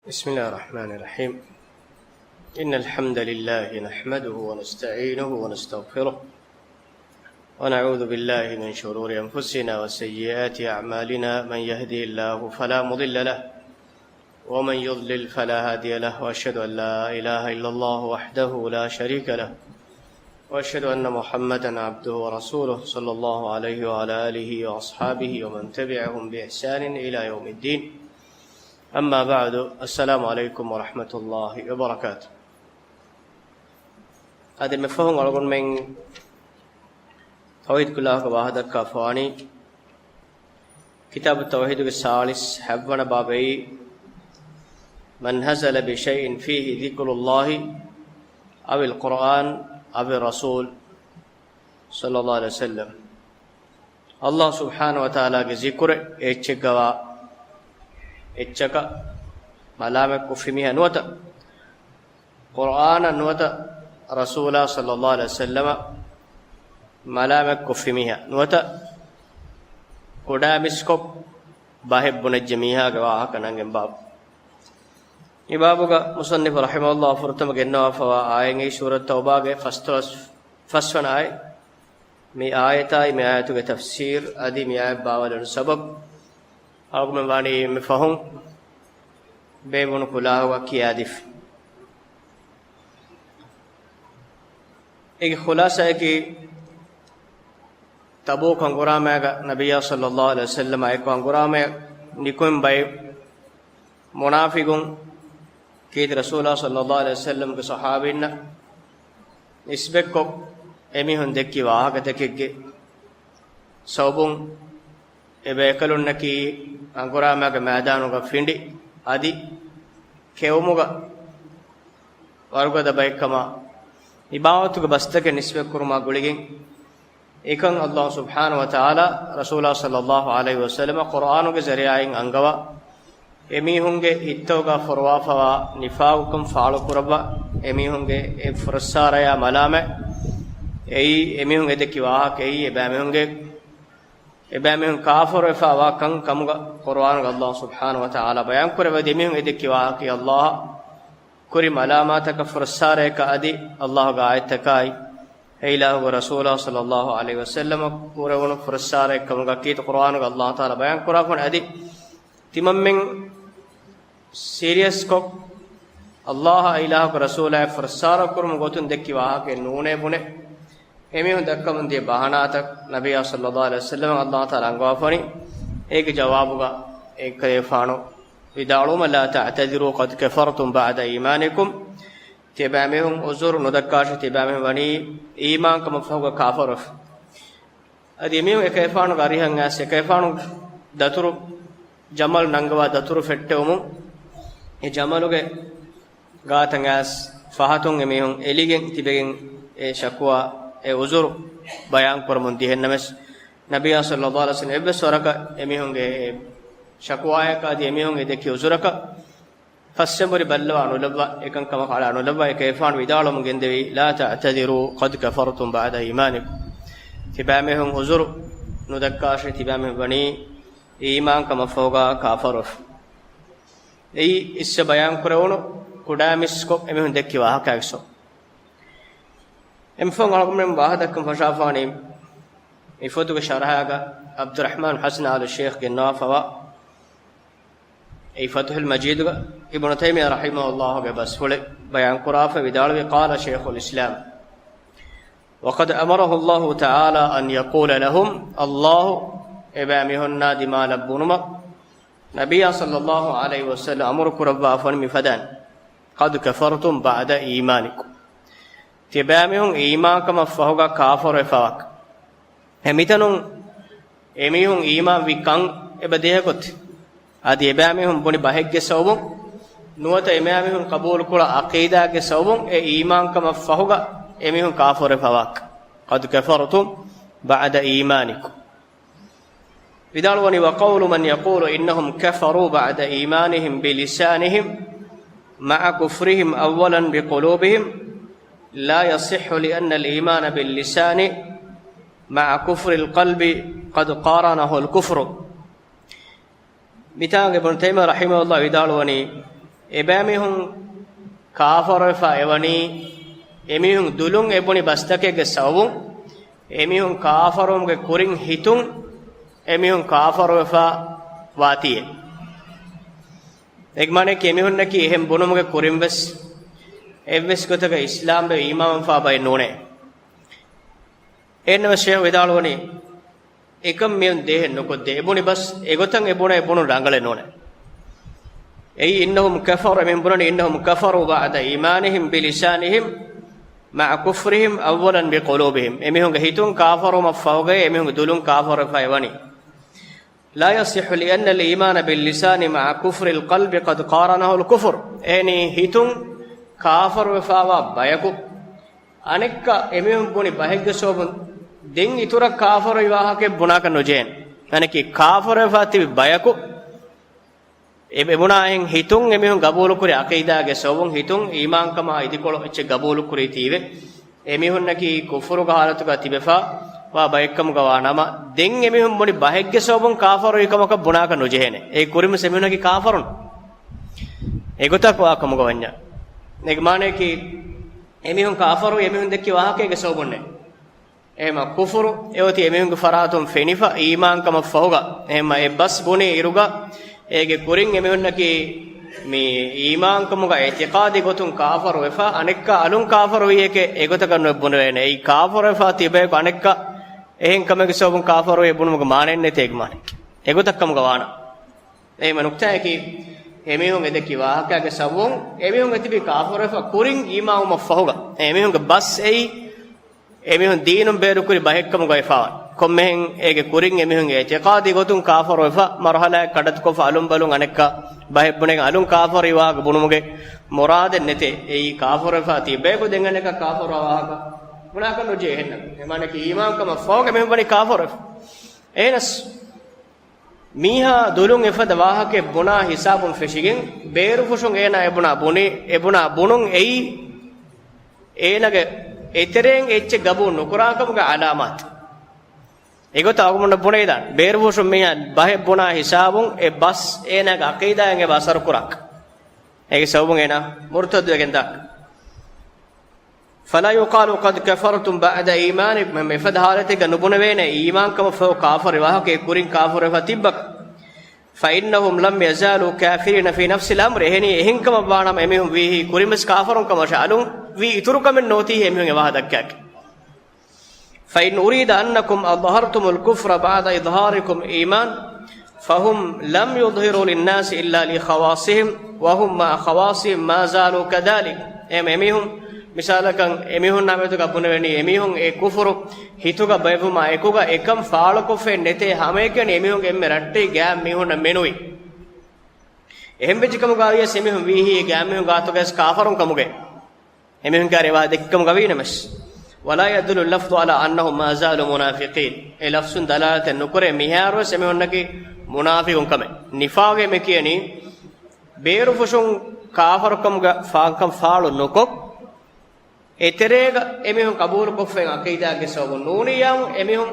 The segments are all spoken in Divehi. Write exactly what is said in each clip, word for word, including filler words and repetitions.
بسم الله الرحمن الرحيم. إن الحمد لله نحمده ونستعينه ونستغفره، ونعوذ بالله من شرور أنفسنا وسيئات أعمالنا. من يهده الله فلا مضل له، ومن يضلل فلا هادي له، وأشهد أن لا إله إلا الله وحده لا شريك له، وأشهد أن محمدا عبده ورسوله، صلى الله عليه وعلى آله وأصحابه ومن تبعهم بإحسان إلى يوم الدين. أما بعد، السلام عليكم ورحمة الله وبركاته. އަދި މިފަހުން އަޅުގަނޑުމެން ތައުހީދު ކުލާހަކަށް ވާހަކަދައްކާފަވާނީ، ކިތާބު ތައުހީދުގެ ސާޅީސް ހަތްވަނަ ބާބެއް، من هزل بشيء فيه ذكر الله أو القرآن أو الرسول صلى الله عليه وسلم. ﷲ ސުބްޙާނަހޫ ވަތަޢާލާގެ ޒިކުރެއް އެއްޗެއްގަވާ އެއްޗަކަށް މަލާމަތްކޮށްފި މީހާ ނުވަތަ، ޤުރްއާނަށް ނުވަތަ، ރަސޫލާ ޞައްލައްލާހު ޢަލައިހި ވަސައްލަމަށް މަލާމަތްކޮށްފި މީހާ ނުވަތަ، ކުޑަމިސްކޮށް ބަހެއް ބުނެއްޖެ މީހާގެ ވާހަކަ ނަންގެން ބާބު. މި ބާބުގަ މުޞައްނިފު ރަޙިމަހުﷲ ފުރަތަމަ ގެންނަވާފަވާ އާޔަތް ސޫރަތު ތައުބާގެ ފަސް، ފަސްވަނަ އާޔަތް. މި އާޔަތާއި މި އާޔަތުގެ ތަފްސީރު އަދި މި އާޔަތް ބާވައިލެއްވުނު ސަބަބު އަޅުގަނޑުމެން ވާނީ މި ފަހުން ބޭއްވުނު ކުލާހުގަ ކިޔާދީފަ. އޭގެ ޚުލާޞާއަކީ، ތަބޫކު ހަނގުރާމައިގަ ނަބިއްޔާ ޞައްލައްލާހު ޢަލައިހި ވަސައްލަމާ އެކު ހަނގުރާމަޔަށް ނިކުމެ ބައެއް މުނާފިޤުން ކީރިތި ރަސޫލާ ޞައްލައްލާހު ޢަލައިހި ވަސައްލަމްގެ ޞަޙާބީންނަށް ނިސްބަތްކޮށް އެމީހުން ދެއްކި ވާހަކަތަކެއްގެ ސަބަބުން އެ ބޭކަލުންނަކީ ހަނގުރާމައިގެ މައިދާނުގަ ފިނޑި އަދި ކެއުމުގަ ވަރުގަދަ ބައެއްކަމަށް މި ބާވަތުގެ ބަސްތަކެއް ނިސްބަތްކުރުމާ ގުޅިގެން، އެކަން ﷲ ސުބްޙާނަހޫ ވަތަޢާލާ ރަސޫލާ ޞައްލައްލާހު ޢަލައިހި ވަސައްލަމަށް ޤުރްއާނުގެ ޒަރީޢާއިން އަންގަވާ، އެމީހުންގެ ހިތްތަކުގަ ފޮރުވާފަވާ ނިފާޤުކަން ފާޅުކުރައްވާ، އެމީހުންގެ އެ ފުރައްސާރަޔާ މަލާމަތް، އެއީ އެމީހުން އެދެއްކި ވާހަކަ، އެއީ އެބައިމީހުންގެ، އެބައިމީހުން ކާފަރުވެފަވާ ކަން ކަމުގަ ޤުރްއާނުގަ ﷲ ސުބްޙާނަހޫ ވަތަޢާލާ ބަޔާންކުރެއްވި. އެމީހުން އެދެއްކި ވާހަކަ ﷲ އަށް ކުރި މަލާމާތަކަށް ފުރައްސާރަޔަކަށް އަދި ﷲގެ އާޔަތްތަކާއި، އެ އިލާހުގެ ރަސޫލާ ޞައްލައްލާހު ޢަލައިހި ވަސައްލަމަށް ކުރެވުނު ފުރައްސާރައެއް ކަމުގަ ކީރިތި ޤުރްއާނުގަ ﷲ ތަޢާލާ ބަޔާންކުރާފަވަނީ. އަދި ތިމަންމެން ސީރިއަސްކޮށް، ﷲ އަށް އިލާހުގެ ރަސޫލާއަށް ފުރައްސާރަ ކުރުމުގެ ގޮތުން ދެއްކި ވާހަކައެއް ނޫނޭ ބުނެ، އެމީހުން ދައްކަމުން ދިޔަ ބަހަނާތައް ނަބިއްޔާ ޞައްލައްލާހު ޢަލައިހި ވަސައްލަމަށް ﷲ ތަޢާލާ އަންގަވާފަވަނީ. އޭގެ ޖަވާބުގަ އެކަލޭފާނު ވިދާޅުވީމަ، لا تعتذروا قد كفرتم بعد إيمانكم. ތިޔަބައިމީހުން ޢުޛުރު ނުދައްކާށޭ، ތިޔަބައިމީހުން ވަނީ އީމާންކަމަށްފަހުގަ ކާފަރުވެފަ. އަދި އެމީހުން އެކަލޭފާނުގެ އަރިހަށް އައިސް، އެކަލޭފާނު ދަތުރު، ޖަމަލު ނަންގަވާ ދަތުރު ފެއްޓެވުމުން، އެ ޖަމަލުގެ ގާތަށް އައިސް ފަހަތުން އެމީހުން އެލިގެން ތިބެގެން އެ ޝަކުވާ، އެ ޢުޛުރު ބަޔާންކުރަމުން ދިޔަ. އެހެންނަމަވެސް، ނަބިއްޔާ ޞައްލައްލާހު ޢަލައިހި ވަސައްލަމަ އެއްވެސް ވަރަކަށް އެމީހުންގެ އެ ޝަކުވާޔަކަށް އަދި އެމީހުން އެ ދެއްކި ޢުޛުރަކަށް ފަސްއެނބުރި ބައްލަވާ ނުލައްވާ، އެކަންކަމަކަށް އަޅާ ނުލައްވާ، އެކަލޭފާނު ވިދާޅުވަމުން ގެންދެވީ، لا تعتذروا قد كفرتم بعد إيمانكم. ތިބާމީހުން ޢުޛުރު ނުދައްކާށޭ، ތިބާމީހުން ވަނީ އީމާންކަމަށްފަހުގަ ކާފަރުވެފަ. އެއީ އިސްވެ ބަޔާންކުރެވުނު ކުޑަމިސްކޮށް އެމީހުން ދެއްކި ވާހަކައެއްސޯ. އެމިފަހުން އަޅުގަނޑުމެން ވާހަކަދައްކަން ފަށާފާނީ، މި ފޮތުގެ ޝަރަޙާގަ ޢަބްދުއްރަޙްމާން ޙަސަން އާލު ޝޭޚް ގެންނަވާފަވާ، އެއީ ފަތުޙުލް މަޖީދުގަ އިބްނު ތައިމިއްޔާ ރަޙިމަހުﷲގެ ބަސްފުޅެއް ބަޔާންކުރާފަ ވިދާޅުވި، قال شيخ الإسلام، وقد أمره الله تعالى أن يقول لهم، ﷲ އެބައިމީހުންނާ ދިމާލަށް ބުނުމަށް، ނަބިއްޔާ ޞައްލައްލާހު ޢަލައިހި ވަސައްލަމަ އަމުރު ކުރައްވާފަވަނީ މިފަދައިން، قد كفرتم بعد إيمانكم. ތިބާމީހުން އީމާންކަމަށްފަހުގަ ކާފަރުވެފަވާކަން. އެ މިތަނުން އެމީހުން އީމާންވި ކަން އެބަ ދޭހަގޮތެއް. އަދި އެބައިމީހުން ބުނި ބަހެއްގެ ސަބަބުން ނުވަތަ އެބައިމީހުން ޤަބޫލުކުރާ ޢަޤީދާގެ ސަބަބުން އެ އީމާންކަމަށްފަހުގަ އެމީހުން ކާފަރުވެފަވާކަން. قد كفرتم بعد إيمانكم. ވިދާޅުވަނީ، وقول من يقول إنهم كفروا بعد إيمانهم بلسانهم مع كفرهم أولا بقلوبهم لا يصح لأن الإيمان باللسان مع كفر القلب قد قارنه الكفر. މިތާގަ އިބްނު ތައިމިއްޔާ ރަޙިމަހުﷲ ވިދާޅުވަނީ، އެބައިމީހުން ކާފަރުވެފަ އެވަނީ، އެމީހުން ދުލުން އެބުނި ބަސްތަކެއްގެ ސަބަބުން، އެމީހުން ކާފަރުވުމުގެ ކުރިން ހިތުން އެމީހުން ކާފަރުވެފަ ވާތީއޭ. އޭގެ މާނައަކީ އެމީހުންނަކީ އެހެން ބުނުމުގެ ކުރިން ވެސް އެއްވެސް ގޮތަކަށް އިސްލާމް ބެ އީމާންވެފަ ބައެއް ނޫނޭ. އެހެންނަމަ ޝޭޚް ވިދާޅުވަނީ، އެކަން މިއޮން ދޭހެއް ނުކޮށްދޭ. އެބުނި ބަސް އެގޮތަށް އެބުނަ އެބުނު ރަނގަޅެއް ނޫނޭ. އެއީ، إنهم كفروا، އެމީހުން ބުނަނީ، إنهم كفروا بعد إيمانهم بلسانهم مع كفرهم أولا بقلوبهم. އެމީހުންގެ ހިތުން ކާފަރުވުމަށް ފަހުގައި އެމީހުންގެ ދުލުން ކާފަރުވެފަ އެވަނީ. لا يصح لأن الإيمان باللسان مع كفر القلب قد قارنه الكفر. އެހެނީ ހިތުން ކާފަރުވެފަވާ ބަޔަކު އަނެއްކާ އެމީހުން ބުނި ބަހެއްގެ ސަބަބުން ދެން އިތުރަށް ކާފަރުވި ވާހަކައެއް ބުނާކަށް ނުޖެހޭނެ. އަނެކީ ކާފަރުވެފަ ތިބި ބަޔަކު އެ، އެބުނާހެން ހިތުން އެމީހުން ގަބޫލުކުރި އަޤީދާގެ ސަބަބުން ހިތުން އީމާންކަމާ އިދިކޮޅު އެއްޗެއް ގަބޫލުކުރީތީވެ، އެމީހުންނަކީ ކުފުރުގެ ޙާލަތުގަ ތިބެފަ ވާ ބައެއްކަމުގަ ވާ ނަމަ، ދެން އެމީހުން ބުނި ބަހެއްގެ ސަބަބުން ކާފަރުވި ކަމަކަށް ބުނާކަށް ނުޖެހޭނެ. އެ ކުރިންވެސް އެމީހުންނަކީ ކާފަރުން. އެގޮތަށް ވާ ކަމުގަ ވަންޏާ. އޭގެ މާނައަކީ، އެމީހުން ކާފަރުވި އެމީހުން ދެއްކި ވާހަކައިގެ ސަބަބުންނޭ. އެހެމަ ކުފުރު އެއޮތީ އެމީހުންގެ ފަރާތުން ފެނިފަ އީމާންކަމަށް ފަހުގަ، އެހެމަ އެ ބަސް ބުނި އިރުގަ، އޭގެ ކުރިން އެމީހުންނަކީ މި އީމާންކަމުގަ އިޢްތިޤާދީ ގޮތުން ކާފަރުވެފަ، އަނެއްކާ އަލުން ކާފަރުވީއެކޭ އެގޮތަކަށް ނުބުނެވޭނެ. އެއީ ކާފަރުވެފަ ތިބޭކު އަނެއްކާ އެހެން ކަމެއްގެ ސަބަބުން ކާފަރުވޭ ބުނުމުގެ މާނައެއް ނެތޭ އޭގެ މާނައަކީ. އެގޮތަށް ކަމުގަ ވާނަ. އެހެމަ ނުކްތާއަކީ، އެމީހުން އެދެއްކި ވާހަކައިގެ ސަބަބުން އެމީހުން އެތިބީ ކާފަރުވެފަ ކުރިން އީމާންވުމަށް ފަހުގަ، އެމީހުންގެ ބަސް އެއީ އެމީހުން ދީނުން ބޭރުކުރި ބަހެއްކަމުގައިފާވާން. ކޮންމެހެން އޭގެ ކުރިން އެމީހުން އިޢްތިޤާދީ ގޮތުން ކާފަރުވެފަ، މަރުޙަލާއެއް ކަޑައްތުކޮށްފަ އަލުން ބަލުން އަނެއްކާ ބަހެއް ބުނެގެން އަލުން ކާފަރުވި ވާހަކަ ބުނުމުގެ މުރާދެއް ނެތޭ. އެއީ ކާފަރުވެފަ ތިބޭކު ދެން އަނެއްކާ ކާފަރުވާ ވާހަކަ ބުނާކަށް ނުޖެހޭ. އެހެންނަމަ އެމާނައަކީ އީމާންކަމަށް ފަހުގަ އެމީހުން ވަނީ ކާފަރުވެފަ. އެހެނަސް މީހާ ދުލުން އެފަދަ ވާހަކައެއް ބުނާ ހިސާބުން ފެށިގެން، ބޭރުފުށުން އޭނާ އެބުނާ ބުނި، އެބުނާ ބުނުން އެއީ، އޭނާގެ އެތެރެއިން އެއްޗެއް ގަބޫލު ނުކުރާކަމުގެ ޢަލާމާތު. އެގޮތަށް އަޅުގަނޑު ބުނެވިދާނެ، ބޭރުފުށުން މީހާ ބަހެއް ބުނާ ހިސާބުން އެ ބަސް އޭނާގެ ޢަޤީދާއިން އެބަ އަސަރު ކުރާކަށް. އޭގެ ސަބަބުން އޭނާ މުރުތައްދުވެގެން ދާ. فلا يقال قد كفرتم بعد إيمانكم، މިފަދަ ޙާލަތެއްގަ ނުބުނެވޭނެ، އީމާންކަމަށް ފަހު ކާފަރު ވާހަކަ އެ ކުރިން ކާފަރުވެފަ ތިއްބަކަށް. فإنهم لم يزالوا كافرين في نفس الأمر، އެހެނީ އެހެންކަމަށް ވާނަމަ އެމީހުން ވީހީ ކުރިންވެސް ކާފަރުން ކަމަށް އަލުން ވީ އިތުރުކަމެއް ނޯތީ އެމީހުން އެ ވާހަކަ ދައްކާކަށް. فإن أريد أنكم أظهرتم الكفر بعد إظهاركم الإيمان، فهم لم يظهروا للناس إلا لخواصهم، وهم مع خواصهم ما زالوا كذلك. އެމް އެމީހުން، މިސާލަކަށް އެމީހުންނާ މެދުގަ ބުނެވެނީ، އެމީހުން އެ ކުފުރު ހިތުގަ ބައިވުމާ އެކުގަ އެކަން ފާޅުކޮށްފައެއް ނެތޭ، ހަމައެކަނި އެމީހުންގެ އެންމެ ރައްޓެހި ގާތް މީހުންނަށް މެނުވީ. އެހެން ވެއްޖެ ކަމުގައިވިޔަސް އެމީހުން ވީހީ ގާތް މީހުން ގާތުގައި ކާފަރުން ކަމުގައި. އެމީހުން ކާރި ވާ ދެއްކަމުގަ ވީނަމަސް. ولا يدل اللفظ على أنهم ما زالوا منافقين. އެ ލަފްޒުން ދަލާލަތެއް ނުކުރޭ މިހާރުވެސް އެމީހުންނަކީ މުނާފިގުން ކަމެއް. ނިފާގެ މި ކިޔަނީ، ބޭރުފުށުން ކާފަރުކަމުގަ ފާންކަން ފާޅު ނުކޮށް، އެތެރޭގަ އެމީހުން ޤަބޫލުކޮށްފައި ޢަޤީދާގެ ސަބަބުން ނޫނިއްޔާމު އެމީހުން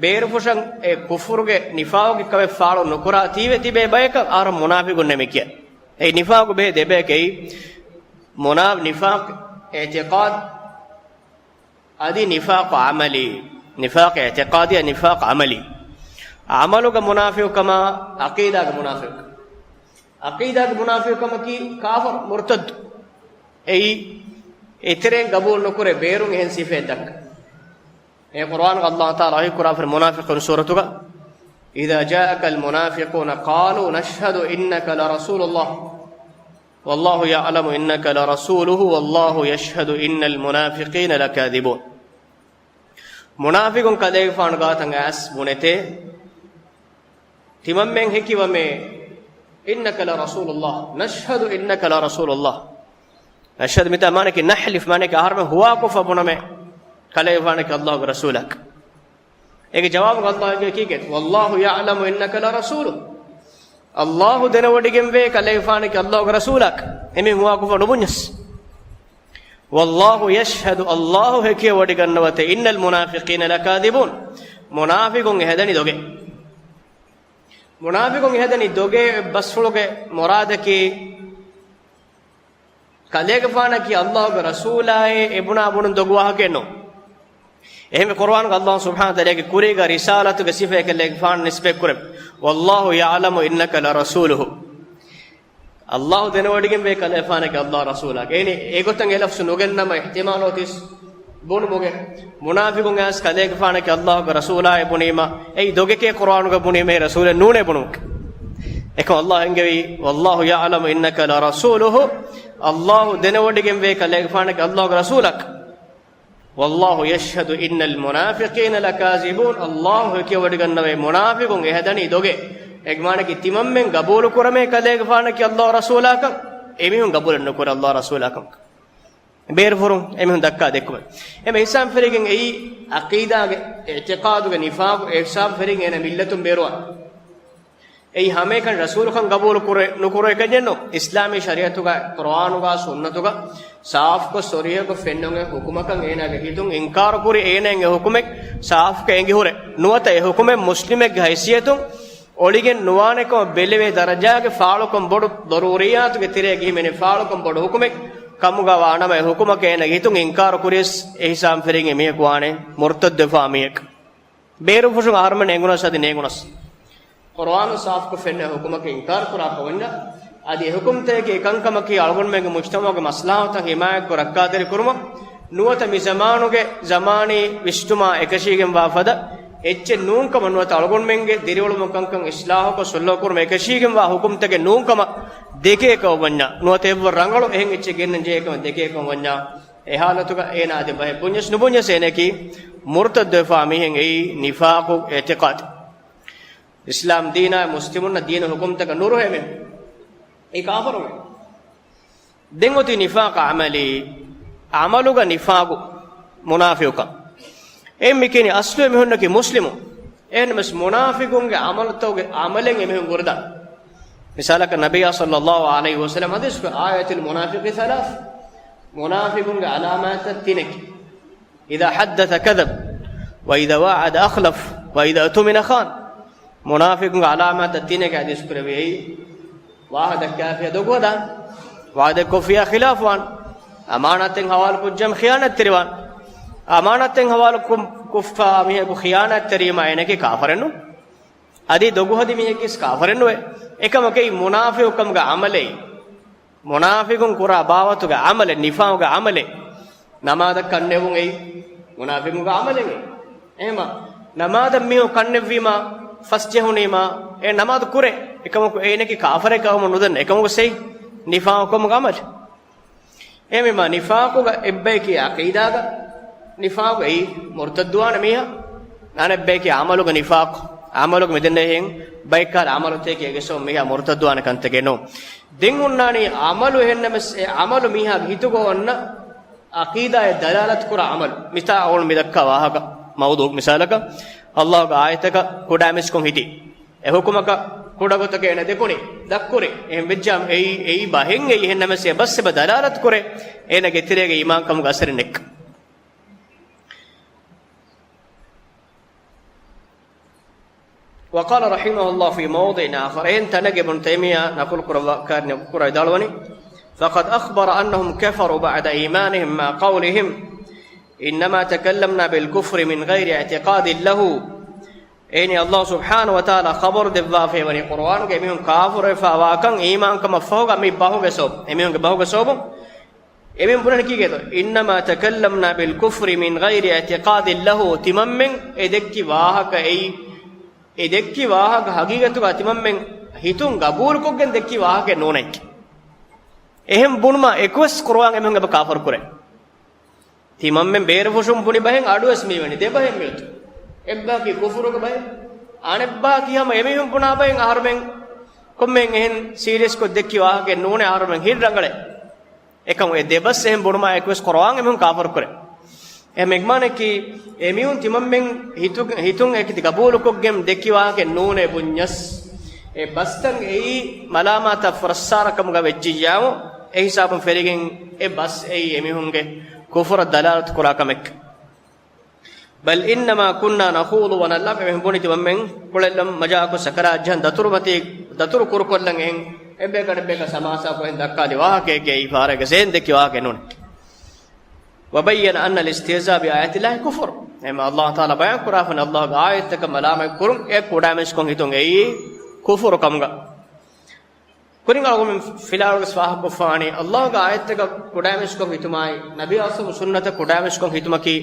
ބޭރުފުށަށް އެ ކުފުރުގެ ނިފާގުގެ ކަމެއް ފާޅު ނުކުރާ ތީވެ ތިބޭ ބަޔަކަށް އަހަރު މުނާފިގުންނޭ މި ކިޔަން. އެ ނިފާގު ބެހޭ ދެބަޔަކަށް އެއީ، މުނާ-، ނިފާގު އިޢްތިޤާދު، އަދި ނިފާގު ޢަމަލީ. ނިފާގު އިޢްތިޤާދީ، ނިފާގު ޢަމަލީ. ޢަމަލުގަ މުނާފިގުކަމާ، ޢަޤީދާގަ މުނާފިގު. ޢަޤީދާގެ މުނާފިގުކަމަކީ ކާފަރު، މުރުތައްދު. އެއީ، އެތެރެއިން ޤަބޫލު ނުކުރޭ، ބޭރުން އެހެން ސިފައެއް ދައްކަން. އެ ޤުރުއާނުގަ ﷲ ތަޢާލާ ވަޙީކުރާފައި މުނާފިޤުން ސޫރަތުގަ، إذا جاءك المنافقون قالوا نشهد إنك لرسول الله والله يعلم إنك لرسوله والله يشهد إن المنافقين لكاذبون. މުނާފިޤުން ކަލޭގެފާނު ގާތަށް އައިސް ބުނެތޭ، ތިމަންމެން ހެކިވަމޭ، إنك لرسول الله، نشهد إنك لرسول الله. نشهد މިތާ މާނައަކީ نحلف، މާނައަކީ އަހަރުމެން ހުވާކޮށްފަ ބުނަމޭ، ކަލޭގެފާނަކީ ﷲގެ ރަސޫލަކީ. އޭގެ ޖަވާބު ﷲ ގެ ކީކޭ؟ والله يعلم إنك لرسوله. ﷲ ދެނެވޮޑިގެންވޭ ކަލޭގެފާނަކީ ﷲގެ ރަސޫލަކީ. އެމީހުން ހުވާކޮށްފަ ނުބުންޏަސް. والله يشهد، ﷲ ހެކިވޮޑިގަންނަވަތޭ، إن المنافقين لكاذبون. މުނާފިޤުން އެހެދަނީ ދޮގެއް. މުނާފިޤުން އެހެދަނީ ދޮގެއް. ބަސްފުޅުގެ މުރާދަކީ، ކަލޭގެފާނަކީ ﷲގެ ރަސޫލާއޭ އެ ބުނާ ބުނުން ދޮގު ވާހަކައެއް ނޫން. އެހެންވެ، ޤުރުއާނުގަ ﷲ ސުބްޙާނަހޫ ވަތަޢާލާގެ ކުރީގަ ރިސާލަތުގެ ސިފައެއް ކަލޭގެފާނަށް ނިސްބަތް ކުރެވި. "والله يعلم إنك لرسوله." ﷲ ދެނެވޮޑިގެންވޭ ކަލޭގެފާނަކީ ﷲ ރަސޫލާ. އެހެނީ އެގޮތަށް އެ ލަފްޒު ނުގެންނަމަ އިޙްތިމާލު އޮތީސް ބުނުމުގެ މުނާފިޤުން އައިސް ކަލޭގެފާނަކީ ﷲގެ ރަސޫލާއޭ ބުނީމަ، އެއީ ދޮގެކޭ ޤުރުއާނުގަ ބުނީމޭ ރަސޫލެއް ނޫނޭ ބުނުމުގެ. އެކަމް ﷲ އެންގެވީ، "والله يعلم إنك لرسوله." ﷲ ދެނެވޮޑިގެންވޭ ކަލޭގެފާނަކީ ﷲގެ ރަސޫލަކަށް. "والله يشهد إن المنافقين لكاذبون." ﷲ ހެކިވޮޑިގަންނަވޭ މުނާފިޤުން އެ ހަދަނީ ދޮގެއް. އޭގެ މާނައަކީ ތިމަންމެން ގަބޫލު ކުރަމޭ ކަލޭގެފާނަކީ ﷲ ރަސޫލާކަން، އެމީހުން ގަބޫލެއް ނުކުރޭ ﷲ ރަސޫލާކަން. ބޭރުފުށުން އެމީހުން ދައްކާ ދެއްކުމެއް. އެމެ އިޙްސާން ފެށިގެން އެއީ ޢަޤީދާގެ، އިޢްތިޤާދުގެ ނިފާޤު. އެ އިޙްސާން ފެށިގެން އޭނަ މިއްލަތުން ބޭރުވާ. އެއީ ހަމައެކަނި ރަސޫލުކަން ގަބޫލު ކުރެ، ނުކުރޭ ކަންޏެއް ނޫން. އިސްލާމީ ޝަރީޢަތުގަ، ޤުރުއާނުގަ، ސުންނަތުގަ ސާފުކޮށް ޞަރީޙަކޮށް ފެންނަން އެ ޙުކުމަކަށް އޭނާގެ ހިތުން އިންކާރު ކުރި، އޭނާއަށް އެ ޙުކުމެއް ސާފުކޮށް އެނގި ހުރެ ނުވަތަ އެ ޙުކުމެއް މުސްލިމެއްގެ ހައިސިއްޔަތުން އޮޅިގެން ނުވާނެކަމަށް ބެލެވޭ ދަރަޖާގެ ފާޅުކަން ބޮޑު ޟަރޫރިއްޔާތުގެ ތެރޭގަ ހިމެނޭ ފާޅުކަން ބޮޑު ޙުކުމެއް ކަމުގަ ވާނަމަ، އެ ޙުކުމަކަށް އޭނާގެ ހިތުން އިންކާރު ކުރިޔަސް އެ އިޙްސާން ފެށިގެން އެމީހަކު ވާނެ މުރްތައްދުވެފާ މީހަކަށް. ބޭރުފުށުން އަހަރުމެން އެނގުނަސް އަދި ނޭނގުނަސް، ޤުރުއާނު ސާފުކޮށް ފެންނަ ޙުކުމަކަށް އިންކާރު ކުރާ ކަމަށް ވަންޏާ، އަދި އެ ޙުކުމްތަކަކީ އެކަންކަމަކީ އަޅުގަނޑުމެންގެ މުޖްތަމަޢުގެ މަޞްލަޙަތަށް ޙިމާޔަތްކޮށް ރައްކާތެރި ކުރުމަށް ނުވަތަ މި ޒަމާނުގެ ޒަމާނީ ވިސްނުމާ އެކަށީގެންވާ ފަދަ އެއްޗެއް ނޫންކަމަށް ނުވަތަ އަޅުގަނޑުމެންގެ ދިރިއުޅުމުގެ ކަންކަން އިޞްލާޙުކޮށް ޞުލްޙުކުރުމަށް އެކަށީގެންވާ ޙުކުމްތަކެއް ނޫންކަމަށް ދެކޭ ކަމަށް ވަންޏާ، ނުވަތަ އެއްވަރު ރަނގަޅު އެހެން އެއްޗެއް ގެންނަން ޖެހޭ ކަމަށް ދެކޭ ކަމަށް ވަންޏާ، އެ ޙާލަތުގަ އޭނާ އަދި ބަހެއް ބުންޏަސް ނުބުންޏަސް އޭނައަކީ މުރްތައްދުވެފާ މީހެއް. އެއީ ނިފާޤު އިޢްތިޤާދު. އިސްލާމް ދީނާ މުސްލިމުންނަށް ދީނު ޙުކުމްތަކަށް ނުރުހޭ މީހުން. އެއީ ކާފަރު މީހުން. ދެން އޮތީ ނިފާޤު ޢަމަލީ. ޢަމަލުގަ ނިފާޤު، މުނާފިޤުކަން. އެ މިކިނީ އަސްލު އެމީހުންނަކީ މުސްލިމުން. އެހެންނަމަވެސް މުނާފިޤުންގެ ޢަމަލުތަކުގެ ޢަމަލެއް އެމީހުން ކުރިދާނެ. މިސާލަކަށް ނަބިއްޔާ ޞައްލައްލާހު ޢަލައިހި ވަސައްލަމަ ޙަދީޘް ކުރި، "آية المنافق ثلاث." މުނާފިޤުންގެ ޢަލާމާތްތައް ތިނެކޭ. "إذا حدث كذب، وإذا وعد أخلف، وإذا اؤتمن خان." މުނާފިޤުންގެ ޢަލާމާތްތައް ތިނެކޭ ޙަދީޘް ކުރެވި. އެއީ، ވާހަކަ ދައްކާފިޔާ ދޮގު ހަދާނެ، ވަޢުދެއްކޮށްފިޔާ ޚިލާފުވާނެ، އަމާނާތެއް ޙަވާލުކޮށްޖަމް ޚިޔާނާތްތެރިވާނެ، އަމާނާތެއް ޙަވާލު ކު، ކޮށްފާ މީހަކު ޚިޔާނާތްތެރިވީމާ އޭނައަކީ ކާފަރެއް ނޫން. އަދި ދޮގުހަދި މީހަކީ ކާފަރެއް ނުވޭ. އެކަމަކީ މުނާފިޤުކަމުގެ ޢަމަލެއް. މުނާފިޤުން ކުރާ ބާވަތުގެ ޢަމަލެއް، ނިފާޤުގެ ޢަމަލެއް. ނަމާދަށް ކަންނެވުން އެއީ މުނާފިޤުންގެ ޢަމަލެއް. އެހެންމަ ނަމާދަށް މީހުން ކަންނެއްވީމާ، ފަސްޖެހުނީމާ، އެ ނަމާދު ކުރޭ. އެކަމަކު އޭނައަކީ ކާފަރެއް ކަމަށް ނުދަންނަ. އެކަމަކު ސެއް ނިފާޤުކަމުގެ ޢަމަލެއް. އެހެންވީމާ ނިފާޤުގަ އެއްބަޔަކީ ޢަޤީދާގަ ނިފާޤު އެއީ މުރްތައްދުވާނެ މީހާ. އަނެއްބަޔަކީ ޢަމަލުގަ ނިފާޤު. ޢަމަލުގަ މިދެންނެވިހެން ބައެއްކާލަ ޢަމަލުތަކެއް އެގެސް މީހާ މުރްތައްދުވާނެ ކަންތަކެއް ނޫން. ދެން ހުންނާނީ ޢަމަލު އެހެންނަމަވެސް އެ ޢަމަލު މީހާގެ ހިތުގަ އޮންނަ ޢަޤީދާއަށް ދަލާލަތު ކުރާ ޢަމަލު. މިތާ އަޅުގަނޑު މި ދައްކާ ވާހަކަ މައުޟޫޢު މިސާލަކަށް، ﷲގެ އާޔަތަކަށް ކުޑައިމީސްކޮށް ހިތީ. އެ ޙުކުމަކަށް ކުޑަކޮށް އޭނަ ދެކުނީ، ދަށްކުރީ. އެހެން ވެއްޖާމަ އެއީ، އެއީ ބަހެއް އެއީ. އެހެންނަމަވެސް އެ ބަސް އެބަ ދަލާލަތު ކުރޭ އޭނަގެ ތެރޭގަ އީމާންކަމުގެ އަސަރެއް ނެތްކަން. وقال رحمه الله في موضع آخر، އެހެން ތަނެއްގަ އިބްނު ތައިމިއްޔާ ނަޤުލު ކުރައްވާ، ކުރައްވާ ވިދާޅުވަނީ، فقد أخبر أنهم كفروا بعد إيمانهم مع قولهم إنما تكلمنا بالكفر من غير اعتقاد له. އެހެނީ ﷲ ސުބްޙާނަހޫ ވަތަޢާލާ ޚަބަރު ދެއްވާފައިވަނީ ޤުރުއާނުގަ އެމީހުން ކާފަރުވެފަ ވާކަން އީމާންކަމަށްފަހުގަ މި ބަހުގެ ސަބަބުން، އެމީހުންގެ ބަހުގެ ސަބަބުން. އެމީހުން ބުނަނީ ކީކޭތޯ؟ إنما تكلمنا بالكفر من غير اعتقاد له. ތިމަންމެން އެ ދެއްކި ވާހަކަ އެއީ، އެ ދެއްކި ވާހަކަ ހަގީގަތުގަ ތިމަންމެން ހިތުން ގަބޫލުކޮށްގެން ދެއްކި ވާހަކައެއް ނޫނޭ. އެހެން ބުނުމާ އެކުވެސް ޤުރުއާން އެމީހުން އެބަ ކާފަރު ކުރޭ. ތިމަންމެން ބޭރުފުށުން ބުނި ބަހެއް އަޑުވެސް މީވަނީ ދެބަހެއް މިއޮތީ. އެއްބަހަކީ ކުފުރުގެ ބަހެއް، އަނެއްބަހަކީ ހަމަ އެމީހުން ބުނާ ބަހެއް އަހަރުމެން ކޮންމެހެން އެހެން ސީރިއަސްކޮށް ދެއްކި ވާހަކައެއް ނޫނޭ، އަހަރުމެން ހިތް ރަނގަޅޭ. އެކަމު އެ ދެބަސް އެހެން ބުނުމާ އެކުވެސް ޤުރުއާން އެމީހުން ކާފަރު ކުރޭ. އެހެން އެގްމާނަކީ އެމީހުން ތިމަންމެން ހިތު، ހިތުން އެކިތި ގަބޫލުކޮށްގެން ދެއްކި ވާހަކައެއް ނޫނޭ ބުންޏަސް، އެ ބަސްތައް އެއީ މަލާމާތާ ފުރައްސާރަކަމުގަ ވެއްޖިއްޔާމު، އެ ހިސާބުން ފެށިގެން އެ ބަސް އެއީ އެމީހުންގެ ކުފުރަށް ދަލާލަތު ކުރާ ކަމެއް. بل إنما كنا نخوض ونلعب، އެމީހުން ބުނި ތިމަންމެން ކުޅެއްލަން، މަޖާކޮށް، ސަކަރާތް ޖަހަން، ދަތުރުމަތީ، ދަތުރު ކުރުކޮށްލަން އެހެން އެއްބަޔަކަށް އަނެއްބަޔަކަށް ސަމާސާކޮށް ދައްކާލި ވާހަކައެކޭ އެއީ ފާރައިގަ ޒޭން ދެއްކި ވާހަކައެއް ނޫނޭ. وبين أن الاستهزاء بآيات الله كفر. އެމަ ﷲ ތަޢާލާ ބަޔާން ކުރާފަން، ﷲގެ އާޔަތްތަކަށް މަލާމަތް ކުރުން އެ ކުޑަމިސްކޮށް ހިތުން އެއީ ކުފުރު ކަމުގަ. ކުރިން އަޅުގަނޑުމެން ފިލާވަޅުގަ ވާހަކަކޮށްފާނީ، ﷲގެ އާޔަތްތަކަށް ކުޑަމިސްކޮށް ހިތުމާއި، ނަބީ އަސްހާބު ސުންނަތަށް ކުޑަމިސްކޮށް ހިތުމަކީ،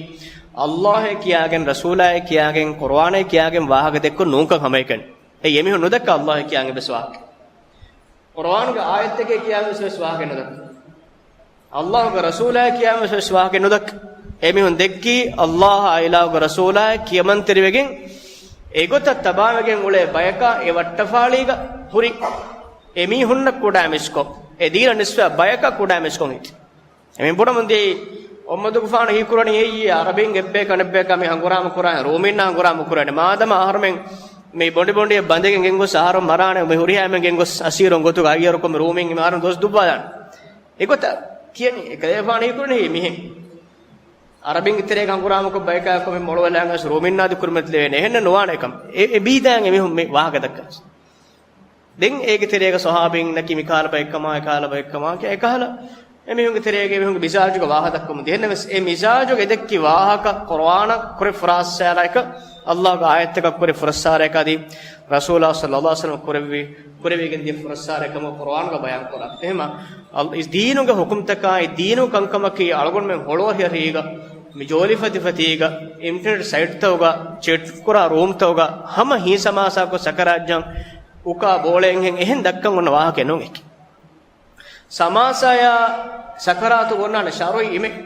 ﷲއޭ ކިޔާގެން، ރަސޫލާއޭ ކިޔާގެން، ޤުރުއާނޭ ކިޔާގެން ވާހަކަ ދެއްކުން ނޫންކަން ހަމައެކަނި. އެއީ އެމީހުން ނުދައްކާ ﷲއޭ ކިޔާގެން ވެސް ވާހަކަ. ޤުރުއާނުގެ އާޔަތެކޭ ކިޔާގެން ވެސް ވާހަކަ ނުދައްކާ. ﷲގެ ރަސޫލާއޭ ކިޔާގެން ވެސް ވާހަކަ ނުދައްކާ. އެމީހުން ދެއްކީ ﷲއާ އިލާހުގެ ރަސޫލާއޭ ކިޔަމަންތެރިވެގެން، އެގޮތަށް ތަބާވެގެން އުޅޭ ބަޔަކާ އެ ވައްޓަފާޅީގަ ހުރި އެމީހުންނަށް ކުޑަމިސްކޮށް، އެ ދީނަށް ނިސްބަތް ބަޔަކަށް ކުޑަމިސްކޮށް ހިތި. އެމީހުން ބުނަމުން ދިޔައީ، އޮއްމަދުގެފާނު ހީކުރަނީ އެއީ އަރަބިން އެއްބަޔަކަށް އަނެއްބަޔަކާ މި ހަނގުރާމަ ކުރާނެ، ރޫމީންނާ ހަނގުރާމަ ކުރާނެ. މާދަމާ އަހަރުމެން މި ބޮނޑި ބޮނޑިއަށް ބަނދެގެން ގެންގޮސް އަހަރުން މަރާނެ، މި ހުރިހާ އެންމެން ގެންގޮސް އަސީރުން ގޮތުގަ އައްޔަރުކޮށް މި ރޫމީން އެ އަހަރުން ދުވަސް ދުއްވާލާނެ. އެގޮތަށް ކިޔަނީ، އެކަލޭގެފާނު ހީކުރަނީ މިހެން. އަރަބިންގެ ތެރޭގަ ހަނގުރާމަކޮށް ބަޔަކާ ކޮމެ މޮޅުވެލާން އައިސް ރޫމީންނާ ދިކުރުމެއް ލެވޭނެ. އެހެންނެއް ނުވާނެ ކަމެއް. އެ، އެ ބީދާން އެމީހުން މި ވާހަކަ ދައްކަން. ދެން އޭގެ ތެރޭގަ ޞަޙާބީންނަކީ މިކަހަލަ ބައެއްކަމާ، އެކަހަލަ ބައެއްކަމާ ކިޔާ، އެކަހަލަ އެމީހުންގެ ތެރޭގަ އެމީހުންގެ މިޒާޖުގެ ވާހަކަ ދައްކަމުން ދިޔަ. އެހެންނަމަވެސް އެ މިޒާޖުގެ ދެއްކި ވާހަކަ ޤުރުއާނަށް ކުރެ ފުރާސްސާރައެކަ، ﷲގެ އާޔަތްތަކަށް ކުރެ ފުރައްސާރައެކަ އަދި ރަސޫލާ ޞައްލައްލާހު ޢަލައިހި ވަސައްލަމަ ކުރެއްވި، ކުރެވިގެން ދިޔަ ފުރައްސާރައެކަމު ޤުރުއާނުގަ ބަޔާން ކުރާ. އެހެމަ އަލް-، އިސް ދީނުގެ ޙުކުމްތަކާއި ދީނު ކަންކަމަކީ އަޅުގަނޑުމެން ހޮޅުއަހިއަހީގަ، މި ޖޯލިފަތިފަތީގަ، އިންޓަރނެޓް ސައިޓްތަކުގަ، ޗެޓް ކުރާ ރޫމްތަކުގަ ހަމަ ހީސަމާސާކޮށް ސަކަރާތްޖަން އުކާ ބޯޅައެއްހެން އެހެން ދައްކަން އޮންނަ ވާހަކައެއް ނޫން އެކި. ސަމާސާޔާ ސަކަރާތު އޮންނާނެ ޝަރުޢީ އިމެއް.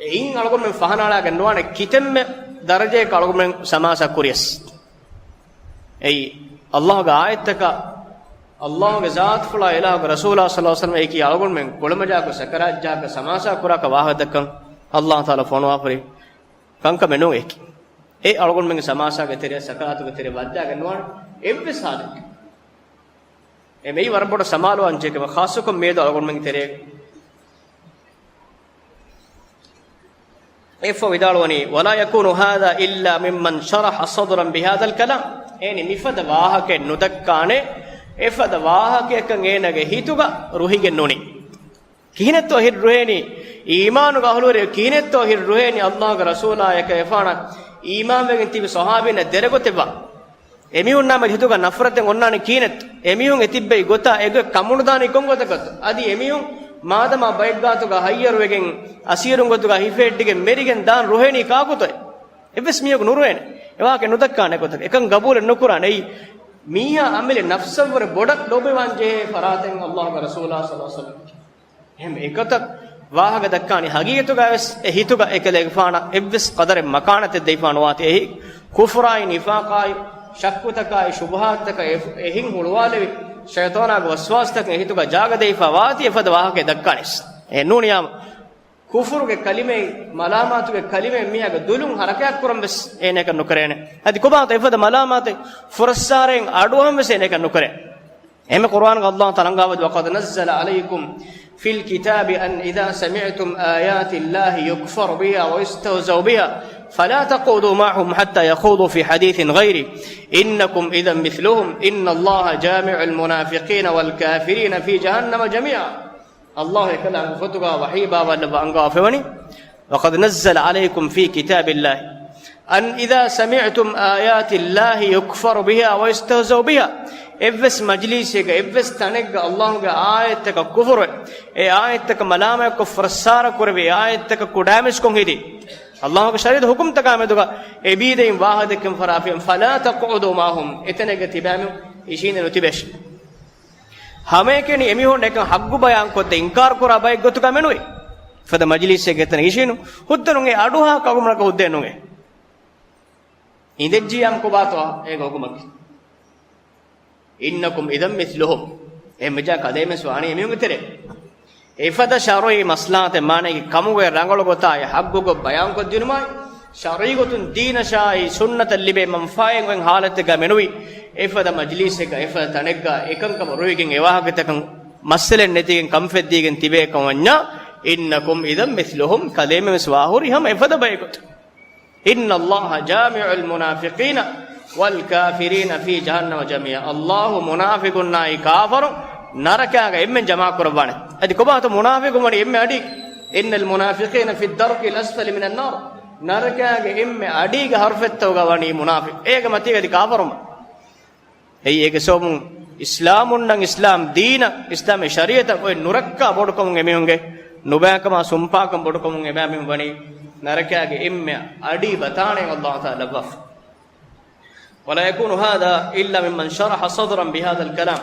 އެއިން އަޅުގަނޑުމެން ފަހަނައަޅާގެން ނުވާނެ ކިތަންމެ ދަރަޖައަކަށް އަޅުގަނޑުމެން ސަމާސާ ކުރިޔަސް. އެއީ، ﷲގެ އާޔަތްތަކަށް، ﷲގެ ޒާތުފުޅާ އިލާހުގެ ރަސޫލާ ޞައްލައްލާހު ޢަލައިހި ވަސައްލަމަ އެކީ އަޅުގަނޑުމެން ކުޅަމަޖާކޮށް ސަކަރާތްޖާގަ ސަމާސާ ކުރާކަށް ވާހަކަ ދައްކަން ﷲ ތަޢާލާ ފޮނުވާފަރި ކަންކަމެއް ނޫން އެކި. އެ އަޅުގަނޑުމެންގެ ސަމާސާގެ ތެރެއަށް ސަކަރާތުގެ ތެރެއަށް ވައްދާގެން ނުވާނެ އެއްވެސް ހާލެއްގަ. އެ މެއި ވަރަށް ބޮޑަށް ސަމާލުވާން ޖެހޭ ކަމެއް، ޚާއްޞަކޮށް މިއަދު އަޅުގަނޑުމެންގެ ތެރޭގަ. އެއަށްފަހު ވިދާޅުވަނީ، ولا يكون هذا إلا ممن شرح صدرا بهذا الكلام. އޭނި މިފަދަ ވާހަކައެއް ނުދައްކާނެ، އެފަދަ ވާހަކައަކަށް އޭނާގެ ހިތުގަ ރުހިގެން ނޫނީ. ކިހިނެއްތޯ ހިތް ރުހޭނީ؟ އީމާނުގެ އަހުލުވެރި ކިހިނެއްތޯ ހިތް ރުހޭނީ؟ ﷲގެ ރަސޫލާއެކަށް އެފާނަށް އީމާންވެގެން ތިބި ޞަޙާބީންނަށް ދެރަގޮތެއްވާ. އެމީހުންނާ މެދު ހިތުގަ ނަފްރަތެއް އޮންނާނީ ކިހިނެއްތޯ؟ އެމީހުން އެ ތިއްބެވި ގޮތާ އެގޮތް ކަމުނުދާނީ ކޮން ގޮތަކަށްތޯ؟ އަދި އެމީހުން މާދަމާ ބައެއްގާތުގަ ހައްޔަރުވެގެން އަސީރުން ގޮތުގަ ހިފެހެއްޓިގެން މެރިގެން ދާން ރުހޭނީ ކާކުތޯއޭ؟ އެއްވެސް މީހަކު ނުރުހޭނެ. އެވާހަކަ ނުދައްކާނެ ގޮތަކަށް. އެކަން ގަބޫލެއް ނުކުރާނެ. އެއީ މީހާ އަމިއްލަ ނަފްސަށްވުރެ ބޮޑަށް ލޯބިވާން ޖެހޭ ފަރާތެއް ﷲގެ ރަސޫލާ ޞައްލައްލާހު ޢަލައިހި ވަސައްލަމަ. އެހެން އެގޮތަށް ވާހަކަ ދައްކާނީ ހަގީގަތުގަ ވެސް އެ ހިތުގަ އެކަލޭގެފާނަށް އެއްވެސް ޤަދަރެއް މަކާނަތެއް ދެވިފާ ނުވާތީ. އެހި ކުފުރާއި ނިފާޤާއި ޝައްކުތަކާއި ޝުބުހާތުތަކަށް އެ-، އެހިން ހުޅުވާލެވި ޝައިޠާނާގެ ވަސްވާސްތަކެއް އެ ހިތުގަ ޖާގަ ދެވިފާ ވާތީ އެފަދަ ވާހަކައެއް ދައްކާނީސް. އެ ނޫނިޔާމަ ކުފުރުގެ ކަލިމައެއް، މަލާމާތުގެ ކަލިމައެއް މީހާގެ ދުލުން ހަރަކާތްކުރަން ވެސް އޭނައަކަށް ނުކެރޭނެ. އަދި ކޮބާތޯ އެފަދަ މަލާމާތެއް ފުރައްސާރައިން އަޑުއަހަން ވެސް އޭނައަކަށް ނުކެރޭ. އެހެން ޤުރުއާނުގަ ﷲ ތަޢާލާ އަންގާވަދު، وقد نزل عليكم في الكتاب أن إذا سمعتم آيات الله يكفر بها ويستهزأ بها فلا تقعدوا معهم حتى يخوضوا في حديث غيره إنكم إذا مثلهم إن الله جامع المنافقين والكافرين في جهنم جميعا. ﷲ އެކަލާނގެ ގޮތުގަ ވަޙީ ބާވާލައްވާ އަންގާފައިވަނީ، وقد نزل عليكم في كتاب الله أن إذا سمعتم آيات الله يكفر بها ويستهزأ بها. އެއްވެސް މަޖިލީސެއްގަ، އެއްވެސް ތަނެއްގަ ﷲގެ އާޔަތްތަކަށް ކުފުރުވެ، އެ އާޔަތްތަކަށް މަލާމާތްކޮށް ފުރައްސާރަ ކުރެވި، އެ އާޔަތްތަކަށް ކުޑައިމަސްކޮށް ހިދި، ﷲގެ ޝަރީޢަތު ޙުކުމްތަކާ މެދުގަ އެ ބީދައިން ވާހަކަ ދެއްކެން ފަރާފިޔަން، فلا تقعدوا معهم، އެތަނެއްގަ ތިބާމެ އިށީނދެ ނުތިބޭށެ. ހަމައެކަނި އެމީހުން އެކަން ޙައްޤު ބަޔާންކޮށްދޭ އިންކާރު ކުރާ ބައެއް ގޮތުގަ މެނުވި. ފަދަ މަޖިލީސެއްގެ ތަނަށް އިށީނު ހުއްދަނުން އެ އަޑުހާ ކައުމުންނަކަށް ހުއްދައެއް ނުން އެ. އިނދެއްޖިޔާމް ކޮބާތޯ އޭގެ ހުކުމަކީ؟ إنكم إذا مثلهم. އެ މިޖާ ކަލޭމެސް ވާނީ އެމީހުންގެ ތެރޭ. އެފަދަ ޝަރުޢީ މަސްލަހަތެއް މާނައިގެ ކަމުގެ ރަނގަޅު ގޮތާއި ޙައްޤުގޮތް ބަޔާންކޮށްދިނުމާއި، ޝަރުޢީ ގޮތުން ދީނަށާއި ސުންނަތަށް ލިބޭ މަންފާއެއް އޮތް ޙާލަތެއްގަ މެނުވި، އެފަދަ މަޖިލީސެއްގަ އެފަދަ ތަނެއްގަ އެކަންކަމަށް ރުހިގެން އެވާހަކަތަކަށް މައްސަލައެއް ނެތިގެން ކަންފެއްދީގެން ތިބޭ ކަމަށް ވަންޏާ، إنكم إذا مثلهم، ކަލޭމެވެސް ވާހުރި ހަމަ އެފަދަ ބައެއް ގޮތަށް. إن الله جامع المنافقين والكافرين في جهنم جميعا. ﷲ މުނާފިޤުންނާއި ކާފަރުން ނަރަކާގަ އެންމެން ޖަމާކުރައްވާނެ. އަދި ކޮބާތޯ މުނާފިޤުން ވަނީ އެންމެ އަޑީ؟ إن المنافقين في الدرك الأسفل من النار. ނަރަކާގެ އެންމެ އަޑީގެ ހަރުފެއްތަކުގަ ވަނީ މުނާފިޤު. އޭގެ މަތީގަ އަދި ކާފަރުން. އެއީ އޭގެ ސަބަބުން އިސްލާމުންނަށް އިސްލާމް ދީނަށް އިސްލާމީ ޝަރީޢަތަށް އޮތް ނުރައްކާ ބޮޑުކަމުން އެމީހުންގެ ނުބައިކަމާ ސުންޕާކަން ބޮޑުކަމުން އެބައިމީހުން ވަނީ ނަރަކާގެ އެންމެ އަޑީ ބަތާނެ ﷲ ތަޢާލާ ލައްވާފަ. ولا يكون هذا إلا ممن شرح صدره بهذا الكلام.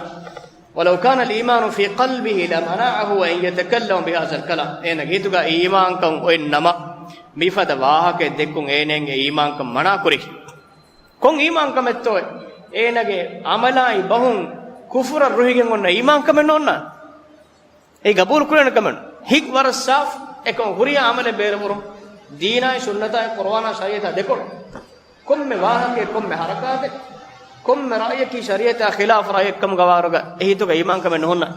ولو كان الإيمان في قلبه لمنعه أن يتكلم بهذا الكلام. އޭނަގެ ހިތުގަ އީމާންކަން އޮތް ނަމަ، މިފަދަ ވާހަކައެއް ދެއްކުން އޭނައިންގެ އީމާންކަން މަނާކުރި. ކޮން އީމާންކަމެއްތޯ؟ އޭނަގެ ޢަމަލާއި ބަހުން ކުފުރަށް ރުހިގެން އޮންނަ އީމާންކަމެއް ނޯންނާނެ. އެ ގަބޫލު ކުރޭނެ ކަމެއް. ހިތް ވަރަށް ސާފު. އެކަމަކު ހުރިހާ ޢަމަލެއް ބޭރުވުރުން ދީނާއި ސުންނަތާއި ޤުރުއާނާ ޝަރީޢަތާ ދެކޮޅު. ކޮންމެ ވާހަކައެއް، ކޮންމެ ޙަރަކާތެއް، ކޮންމެ ރައުޔަކީ ޝަރީޢަތާ ޚިލާފު ރައުޔެއް ކަމުގަ ވާރުގަ އެ ހިތުގަ އީމާންކަމެއް ނުހުންނާނެ.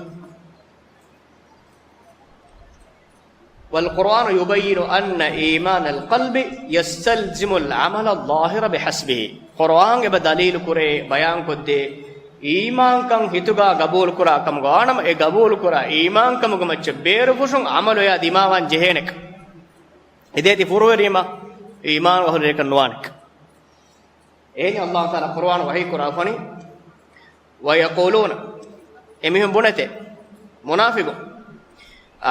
والقرآن يبين أن إيمان القلب يستلزم العمل الظاهر بحسبه. ޤުރުއާން އެބަ ދަލީލު ކުރޭ، ބަޔާންކޮށްދޭ، އީމާންކަން ހިތުގަ ގަބޫލުކުރާ ކަމުގަ ވާނަމަ، އެ ގަބޫލުކުރާ އީމާންކަމުގެ މައްޗަށް ބޭރުފުށުން ޢަމަލު އެޔާ ދިމާވާން ޖެހޭނެކަން. އެދޭތި ފުރުވެރީމަ އީމާން އަހުލުވެރިކަން ނުވާނެކަން. އެހެން ﷲ ތަޢާލާ ޤުރުއާން ވަޙީ ކުރާފަނި، ويقولون، އެމީހުން ބުނެތެ، މުނާފިޤުން،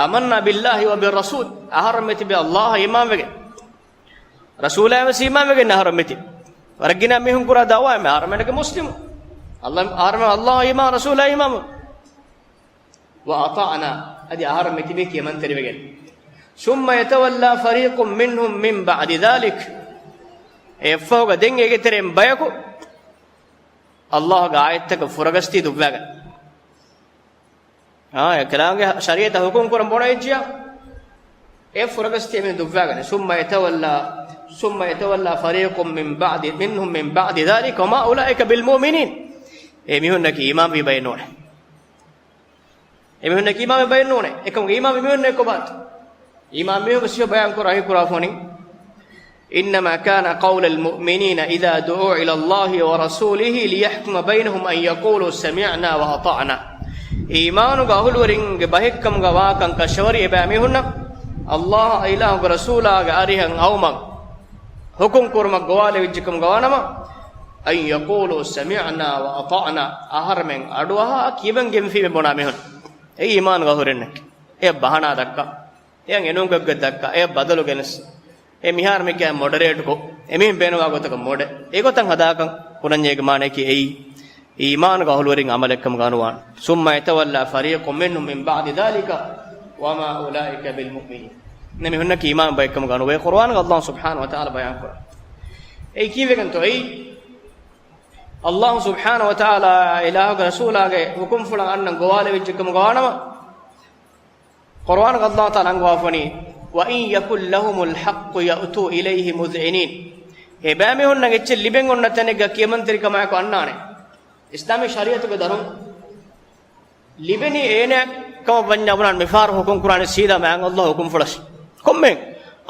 آمنا بالله وبالرسول، އަހަރުމެން މިތިބެ ﷲ އަށް އީމާންވެގެން، ރަސޫލާ ވެސް އީމާންވެގެން އަހަރުމެން މިތި. ވަރަށް ގިނަ މީހުން ކުރާ ދަޢުވާ އެމެ އަހަރުމެންގެ މުސްލިމު. ﷲ، އަހަރުމެން ﷲ އީމާން، ރަސޫލާ އީމާން. وأطعنا، އަދި އަހަރު މިތިބީ ކިޔަމަންތެރިވެގެން. ثم يتولى فريق منهم من بعد ذلك، އެއަށްފަހުގަ ދެން އޭގެ ތެރެއިން ބަޔަކު ﷲގެ އާޔަތްތަކަށް ފުރަގަސްދީ ދުއްވާގަން. އާ، އެކަލާނގެ ޝަރީޢަތަށް ޙުކުމް ކުރަން ބޮޑައިއްޖިޔާ، އެ ފުރަގަސްދީ އެމީހުން ދުއްވާގަނެ. ثم يتولى، ثم يتولى فريق من بعد، منهم من بعد ذلك وما أولئك بالمؤمنين. އެ މީހުންނަކީ އީމާންވީ ބައެއް ނޫނޭ. އެމީހުންނަކީ އީމާންވި ބައެއް ނޫނޭ. އެކަމުގެ އީމާންވި މީހުންނެއް ކޮބާތޯ؟ އީމާންވި މީހުންގެ ސިފަ ބަޔާން ކުރާ ހީކުރާފަނި، إنما كان قول المؤمنين إذا دعوا إلى الله ورسوله ليحكم بينهم أن يقولوا سمعنا وأطعنا. އީމާނުގެ އަހުލުވެރިންގެ ބަހެއްކަމުގަ ވާކަން ކަށަވަރީ އެބައިމީހުންނަށް، ﷲ އާއި އިލާހުގެ ރަސޫލާގެ އަރިހަށް އައުމަށް ޙުކުމް ކުރުމަށް ގޮވާލެވިއްޖެކަމުގަ ވާނަމަ، أن يقولوا سمعنا وأطعنا، އަހަރުމެން އަޑުއަހާ ކިޔަވަން ގެންފީމެ ބުނާ މީހުން. އެއީ އީމާނުގެ އަހުރެންނެކެ. އެ ބަހަނާ ދައްކާ، އެ އެނޫންގޮތްގޮތް ދައްކާ، އެ ބަދަލު ގެނެސް، އެ މިހާރު މި ކިޔާ މޮޑަރޭޓްކޮށް، އެމީހުން ބޭނުވާ ގޮތަކަށް މޮޑެ، އެގޮތަށް ހަދާކަން ކުރަންޏޭގެ މާނަޔަކީ އެއީ އީމާނުގެ އަހުލުވެރިން ޢަމަލެއްކަމުގަ ނުވާނެ. ثم يتولى فريق منهم من بعد ذلك وما أولئك بالمؤمنين. އެމީހުންނަކީ އީމާން ބައެއްކަމުގަ ނުވޭ. ޤުރުއާނުގަ ﷲ ސުބްޙާނަހޫ ވަތަޢާލާ ބަޔާން ކުރާ. އެއީ ކީއްވެގެންތޯ؟ އެއީ ﷲ ސުބްޙާނަހޫ ވަތަޢާލާ އިލާހުގެ ރަސޫލާގެ ޙުކުމްފުޅަށް އަންނަން ގޮވާލެވިއްޖެކަމުގަ ވާނަމަ، ޤުރުއާނުގަ ﷲ ތަޢާލާ އަންގަވާފަނީ، وإن يكن لهم الحق يأتوا إليه مذعنين. އެބައިމީހުންނަށް އެއްޗެއް ލިބެން އޮންނަ ތަނެއްގަ ކިޔަމަންތެރިކަމާއެކު އަންނާނެ. އިސްލާމީ ޝަރީޢަތުގެ ދަރުން ލިބެނީ އޭނާ ކަމަށް ވަންޏާ ބުނާނެ މިފަހަރު ޙުކުމް ކުރާނެ ސީދާ މާތް ﷲ ގެ ޙުކުމްފުޅަށް. ކޮންމެ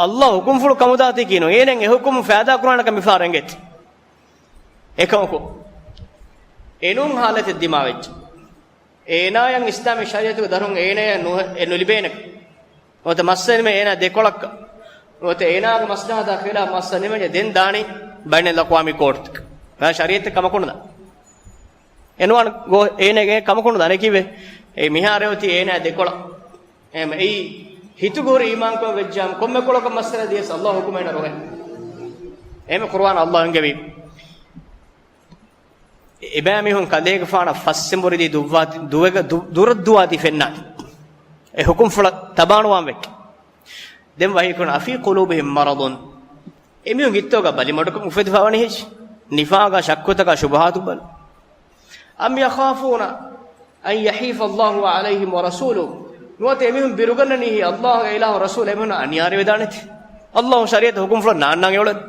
ﷲ ގެ ޙުކުމްފުޅު ކަމުދާތީ ކީނު އޭނަ އެ ޙުކުމް ފައިދާ ކުރާނެކަން މިފަހަރު އެނގޭތީ. އެކަމަކު، އެނޫން ޙާލަތެއް ދިމާވެއްޖެ. އޭނާޔަށް އިސްލާމީ ޝަރީޢަތުގެ ދަރުން އޭނާޔަށް ނު-، އެ ނުލިބޭނެ. ނުވަތަ މައްސަލަ ނިމޭ އޭނާ ދެކޮޅަށް. ނުވަތަ އޭނާގެ މަސްލަހަތާ ޚިލާފް މައްސަލަ ނިމެންޖެ ދެން ދާނީ ބައިނަލްއަޤްވާމީ ކޯޓްތަކަށް. އެ ޝަރީޢަތެއް ކަމަކު ނުދާ. އެނުވާން ގޯ އޭނާގެ ކަމަކު ނުދާނެ ކީއްވެ؟ އެ މިހާރެ އޮތީ އޭނާ ދެކޮޅަށް. އެހެން އެއީ ހިތުގަ ހުރި އީމާންކަމެއް ވެއްޖާމަ ކޮންމެ ކޮޅަކަށް މައްސަލަ ދިޔަސް ﷲ ގެ ޙުކުމެއް ނުރުހޭ. އެހެން ޤުރުއާން ﷲ އެންގެވީ. އެބައިމީހުން ކަލޭގެފާނަށް ފަސްއެނބުރި ދީ ދުއްވާ-، ދުވެގަ-، ދު-، ދުރަށް ދުވާ ދީ ފެންނާނެ. އެ ޙުކުމްފުޅަށް ތަބާނުވާން ވެއްޓި. ދެން ވަޙީކުރަން، أفي قلوبهم مرض. އެމީހުން ހިތްތަކުގަ ބަލި މަޑުކަމުން އުފެދިފަ ވަނީ ހެއްޔެ؟ ނިފާގާ ޝައްކުތަކާ ޝުބުހާތު ބަލި. أم يخافون أن يحيف الله عليهم ورسوله. ނުވަތަ އެމީހުން ބިރުގަންނަނީ ހި ﷲ ގެ އިލާހު ރަސޫލު އެމީހުން އަނިޔާރެވިދާނެތި. ﷲ ޝަރީޢަތު ޙުކުމްފުޅަށް ނާންނާން އެއުޅެން.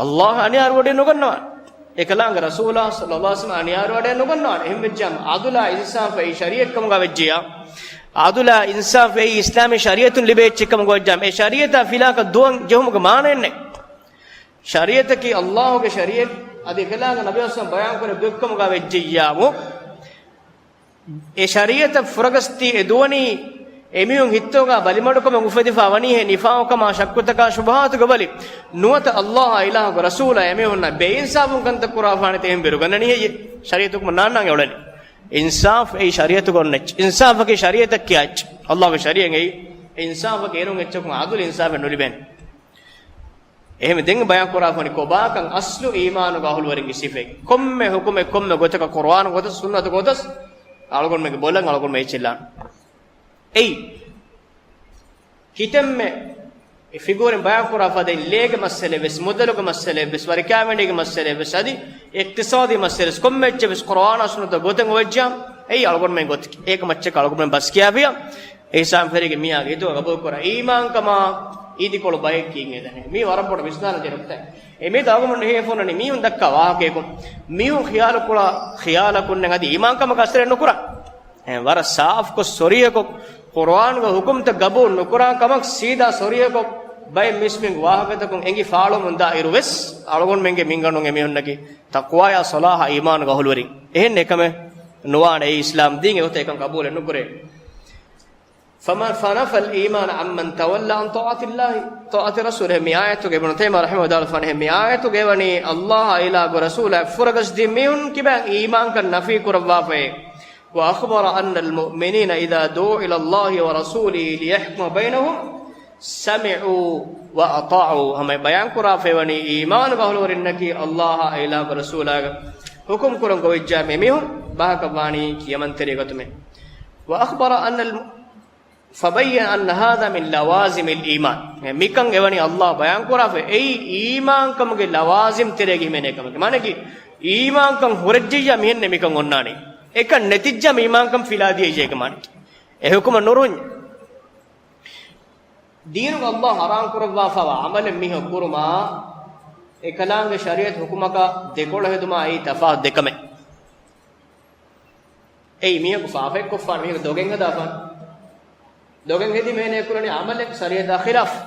ﷲ އަނިޔާރުވެޑި ނުގަންނަވާނެ. އެކަލާނގެ ރަސޫލާ ޞައްލައްލާހު ޢަލައިހި ވަސައްލަމަ އަނިޔާރުވެޑި ނުގަންނަވާނެ. އެހެންވެއްޖާމަ ޢަދުލާ އިންސާފު އެއީ ޝަރީޢަތްކަމުގަ ވެއްޖިޔާ، ޢަދުލާ އިންސާފު އެއީ އިސްލާމީ ޝަރީޢަތުން ލިބޭ އެއްޗެއްކަމުގަ ވެއްޖާމަ، އެ ޝަރީޢަތާ ފިލާކަށް ދުވަން ޖެހުމުގެ މާނައެއްނެއް. ޝަރީޢަތަކީ ﷲ ގެ ޝަރީޢަތް، އަދި އެކަލާނގެ ނަބިއްޔާ ސައްލަﷲު ވަސައްލަމަ ބަޔާންކުރެއްވި ގޮތްކަމުގަ ވެއްޖެއްޔާމު، އެ ޝަރީޢަތަށް ފުރަގަސްދީ އެ ދުވަނީ އެމީހުން ހިތުގަ ބަލިމަޑުކަމެއް އުފެދިފަ ވަނީހޭ ނިފާޤުކަމާ ޝައްކުތަކާ ޝުބުހާތުގެ ބަލި. ނުވަތަ ﷲ އާ އިލާހުގެ ރަސޫލާ އެމީހުންނަށް ބޭއިންސާފުން ކަންތައް ކުރާފާނެތީ އެހެން ބިރުގަންނަނީ ހެއްޔޭ؟ ޝަރީޢަތު ހުކުމަށް ނާންނާން އެއުޅެނީ. އިންސާފު އެއީ ޝަރީޢަތުގަ އޮންނަ އެއްޗެއް. އިންސާފަކީ ޝަރީޢަތަށް ކިޔާ އެއްޗެއް. ﷲ ގެ ޝަރީޢަތް އެއީ. އެ އިންސާފަކީ އޭރުން އެއްޗަކުން އަދުލު އިންސާފެއް ނުލިބޭނެ. އެހެން ދެން ބަޔާން ކުރާފަނި ކޮބާކަން އަސްލު އީމާނުގެ އަހުލުވެރިންގެ ސިފައެއް. ކޮންމެ ހުކުމެއް ކޮންމެ ގޮތަކަށް ޤުރުއާނު ގޮތަސް ސުންނަތު ގޮތަސް އަޅުގަނޑުމެންގެ ބޮލަށް އަޅުގަނޑުމެން އެއްޗެއް ލާން. އެއީ. ކިތަންމެ އެ ފިގުރިން ބަޔާން ކުރާ ފަދައިން ލޭގެ މައްސަލައެއް ވެސް، މުދަލުގެ މައްސަލައެއް ވެސް، ވަރިކާވެނީގެ މައްސަލައެއް ވެސް، އަދި އިޤްތިޞާދީ މައްސަލައެއް ވެސް، ކޮންމެ އެއްޗެއް ވެސް ޤުރުއާނާ ސުންނަތާ ގޮތެއް އޮވެއްޖާ، އެއީ އަޅުގަނޑުމެން ގޮތަކީ. އޭގެ މައްޗަށް އަޅުގަނޑުމެން ބަސް ކިޔާފިޔާ، އިސްލާމް ފެރީގެ މީހާގެ ހިތުގަ ގަބޫލުކުރާ އީމާންކަމާ އިދިކޮޅު ބައެއް ކީން އެދަނީ. މީ ވަރަށް ބޮޑަށް ވިސްނާލަން ޖެހޭ ނުކުތާ. އެމީދު އަޅުގަނޑު ހިޔެފޮންނަނީ މީހުން ދައްކާ ވާހަކައަކުން. މީހުން ޚިޔާލުކުރާ ޚިޔާލަކުންނެއް އަދި އީމާންކަމަކަށް އަސަރެއް ނުކުރާ. އެ، ވަރަށް ސާފުކޮށް ސޮރިހަކޮށް، ޤުރުއާނުގެ ހުކުމްތައް ގަބޫލު ނުކުރާ ކަމަށް ސީދާ ސޮރިހަކޮށް، ބައެއް މީސްމީހުންގެ ވާހަކަތަކުން އެނގި ފާޅުވަމުންދާ އިރު ވެސް، އަޅުގަނޑުމެންގެ މިންގަނޑުން އެމީހުންނަކީ ތަޤްވާއާ ޞަލާޙާ އީމާނުގެ އަހުލުވެރިން. އެހެން އެކަމެއް ނުވާނެ. އެއީ އިސްލާމް ދީން އެގޮތަށް އެކަން ޤަބޫލެއް ނުކުރޭ. فمن، فنفى الإيمان عمن تولى عن طاعة الله، طاعة رسوله. މި އާޔަތުގަ އިބްނު ތައިމިއްޔާ ރަޙިމަހުﷲ ވިދާޅުވާފާނެ، މި އާޔަތުގަ އެވަނީ ﷲ އާ އިލާހުގެ ރަސޫލާ ފުރަގަސްދިން މީހުން ކިބައިން އީމާންކަން ނަފީ ކުރައްވާފައޭ. وأخبر أن المؤمنين إذا دعوا إلى الله ورسوله ليحكم بينهم سمعوا وأطاعوا. ހަމަ ބަޔާން ކުރާފައިވަނީ އީމާނުގެ އަހުލުވެރިންނަކީ ﷲ އާ އިލާހުގެ ރަސޫލާގެ ހުކުމް ކުރަން ގޮވިއްޖާ މި މީހުން ބަހަކަށް ވާނީ ކިޔަމަންތެރި ގޮތުމޭ. وأخبر أن الم، فبين أن هذا من لوازم الإيمان. މިކަން އެވަނީ ﷲ ބަޔާން ކުރާފަ އެއީ އީމާންކަމުގެ ލަވާޒިމް ތެރޭގަ ހިމެނޭ ކަމެކޭ. މާނައަކީ އީމާންކަން ހުރެއްޖެއްޔާ މިހެންނޭ މިކަން އޮންނާނީ. އެކަން ނެތިއްޖާ މި އީމާންކަން ފިލާދިޔައީ އޭގެ މާނައަކީ. އެ ހުކުމަށް ނުރުހުން. ދީނުގަ ﷲ ޙަރާމް ކުރައްވާފައިވާ ޢަމަލެއް މީހަކު ކުރުމާ، އެކަލާނގެ ޝަރީޢަތު ހުކުމަކަށް ދެކޮޅު ހެދުމާ އެއީ ތަފާތު ދެކަމެއް. އެއީ މީހަކު ފާފައެއް ކޮށްފާނެ، މީހަކު ދޮގެއް ހަދާފާނެ. ދޮގެއް ހެދީމަ އޭނަ ކުރަނީ ޢަމަލެއް ޝަރީޢަތާ ޚިލާފު.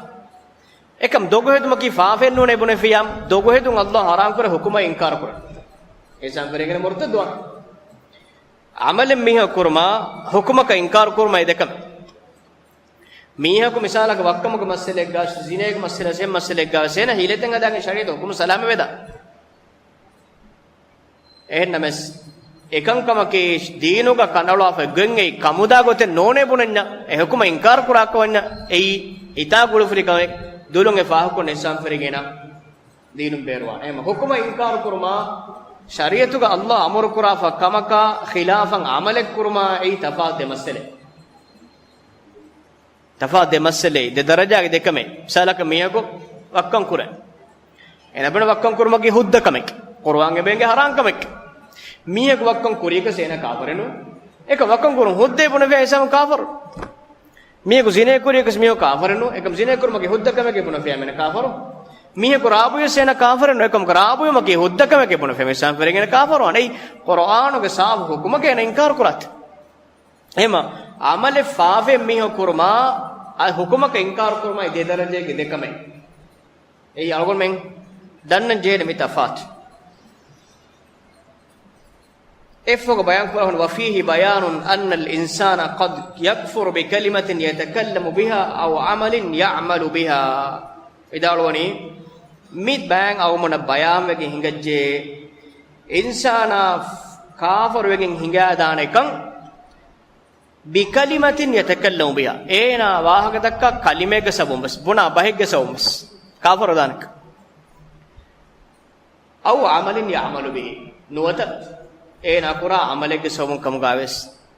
އެކަމް ދޮގު ހެދުމަކީ ފާފައެއް ނޫނޭ ބުނެފިޔާ، ދޮގު ހެދުން ﷲ ޙަރާމް ކުރެއްވި ހުކުމަށް އިންކާރު ކުރަން. އިންސާން ފެރިގެން މުރުތައްދުވާނެ. ޢަމަލެއް މީހަކު ކުރުމާ، ޙުކުމަކަށް އިންކާރު ކުރުމާ އެ ދެކަމެއް. މީހަކު މިސާލަކަށް ވައްކަމުގެ މައްސަލައެއްގާ، ޒިނޭގެ މައްސަލައެއް، މައްސަލައެއްގާ ވެސް އޭނަ ހީލަތެއް ހަދާގެން ޝަރީޢަތު ޙުކުމް ސަލާމަތް ވެދާނެ. އެހެންނަމަވެސް، އެކަންކަމަކީ ދީނުގަ ކަނޑައަޅާފައި ގޮތް އެއީ ކަމުދާ ގޮތެއް ނޫނޭ ބުނަންޏާ، އެ ޙުކުމަށް އިންކާރު ކުރާކަމަންޏާ، އެއީ ހިތާ ގުޅުފުޅި ކަމެއް. ދުލުން އެ ފާހަގަކޮށް އިންސާން ފެރިގެން ދީނުން ބޭރުވާނެ. އެހެން ޙުކުމަށް އިންކާރު ކުރުމާ، ޝަރީޢަތުގަ ﷲ އަމުރު ކުރާފަ ކަމަކާ ޚިލާފަށް ޢަމަލެއް ކުރުމާ އެއީ ތަފާތު ދެ މައްސަލައެއް. ތަފާތު ދެ މައްސަލައެއް، ދެ ދަރަޖާގެ ދެ ކަމެއް. މިސާލަކަށް މީހަކު ވައްކަން ކުރޭ. އޭނަ ބުނޭ ވައްކަން ކުރުމަކީ ހުއްދަ ކަމެކޭ. ޤުރުއާން އެބަ އެނގޭ ޙަރާމް ކަމެކޭ. މީހަކު ވައްކަން ކުރިޔަކަސް އޭނަ ކާފަރެއް ނޫން. އެކަމް ވައްކަން ކުރުން ހުއްދައޭ ބުނެފިޔާ އިންސާނު ކާފަރު. މީހަކު ޒިނޭ ކުރިޔަކަސް މީހަކު ކާފަރެއް ނޫން. އެކަމް ޒިނޭ ކުރުމަކީ ހުއްދަ ކަމެކޭ ބުނެފިޔާ އޭނަ ކާފަރު. މީހަކު ރާބުވިޔަސް އޭނަ ކާފަރެއް ނޫން. އެކަމް ރާބުވުމަކީ ހުއްދަ ކަމެކޭ ބުނެފިޔާ އިންސާން ފެރިގެން އޭނަ ކާފަރު ވާނެ. އެއީ ޤުރުއާނުގެ ސާފު ޙުކުމަކަށް އޭނަ އިންކާރު ކުރާތީ. އެހެންމަ، ޢަމަލެއް ފާފައެއް މީހަކު ކުރުމާ، އަދި ޙުކުމަކަށް އިންކާރު ކުރުމާ އެ ދެ ދަރަޖައިގެ ދެ ކަމެއް. އެއީ އަޅުގަނޑުމެން ދަންނަން ޖެހޭނެ މި ތަފާތު. އެއަށްފަހު ބަޔާން ކުރަހުން، وفيه بيان أن الإنسان قد يكفر بكلمة يتكلم بها أو عمل يعمل بها. ވިދާޅުވަނީ، މި ބަޔާން އަޅުގަނޑަށް ބަޔާންވެގެން ހިނގައްޖެ، އިންސާނާ ކާފަރުވެގެން ހިނގާދާނެކަން، بكلمة يتكلم بها، އޭނާ ވާހަކަދައްކާ ކަލިމައެއްގެ ސަބަބުން ވެސް، ބުނާ ބަހެއްގެ ސަބަބުން ވެސް ކާފަރުވެދާނެކަން. أو عمل يعمل به، ނުވަތަ އޭނާ ކުރާ ޢަމަލެއްގެ ސަބަބުން ކަމުގަ ވެސް،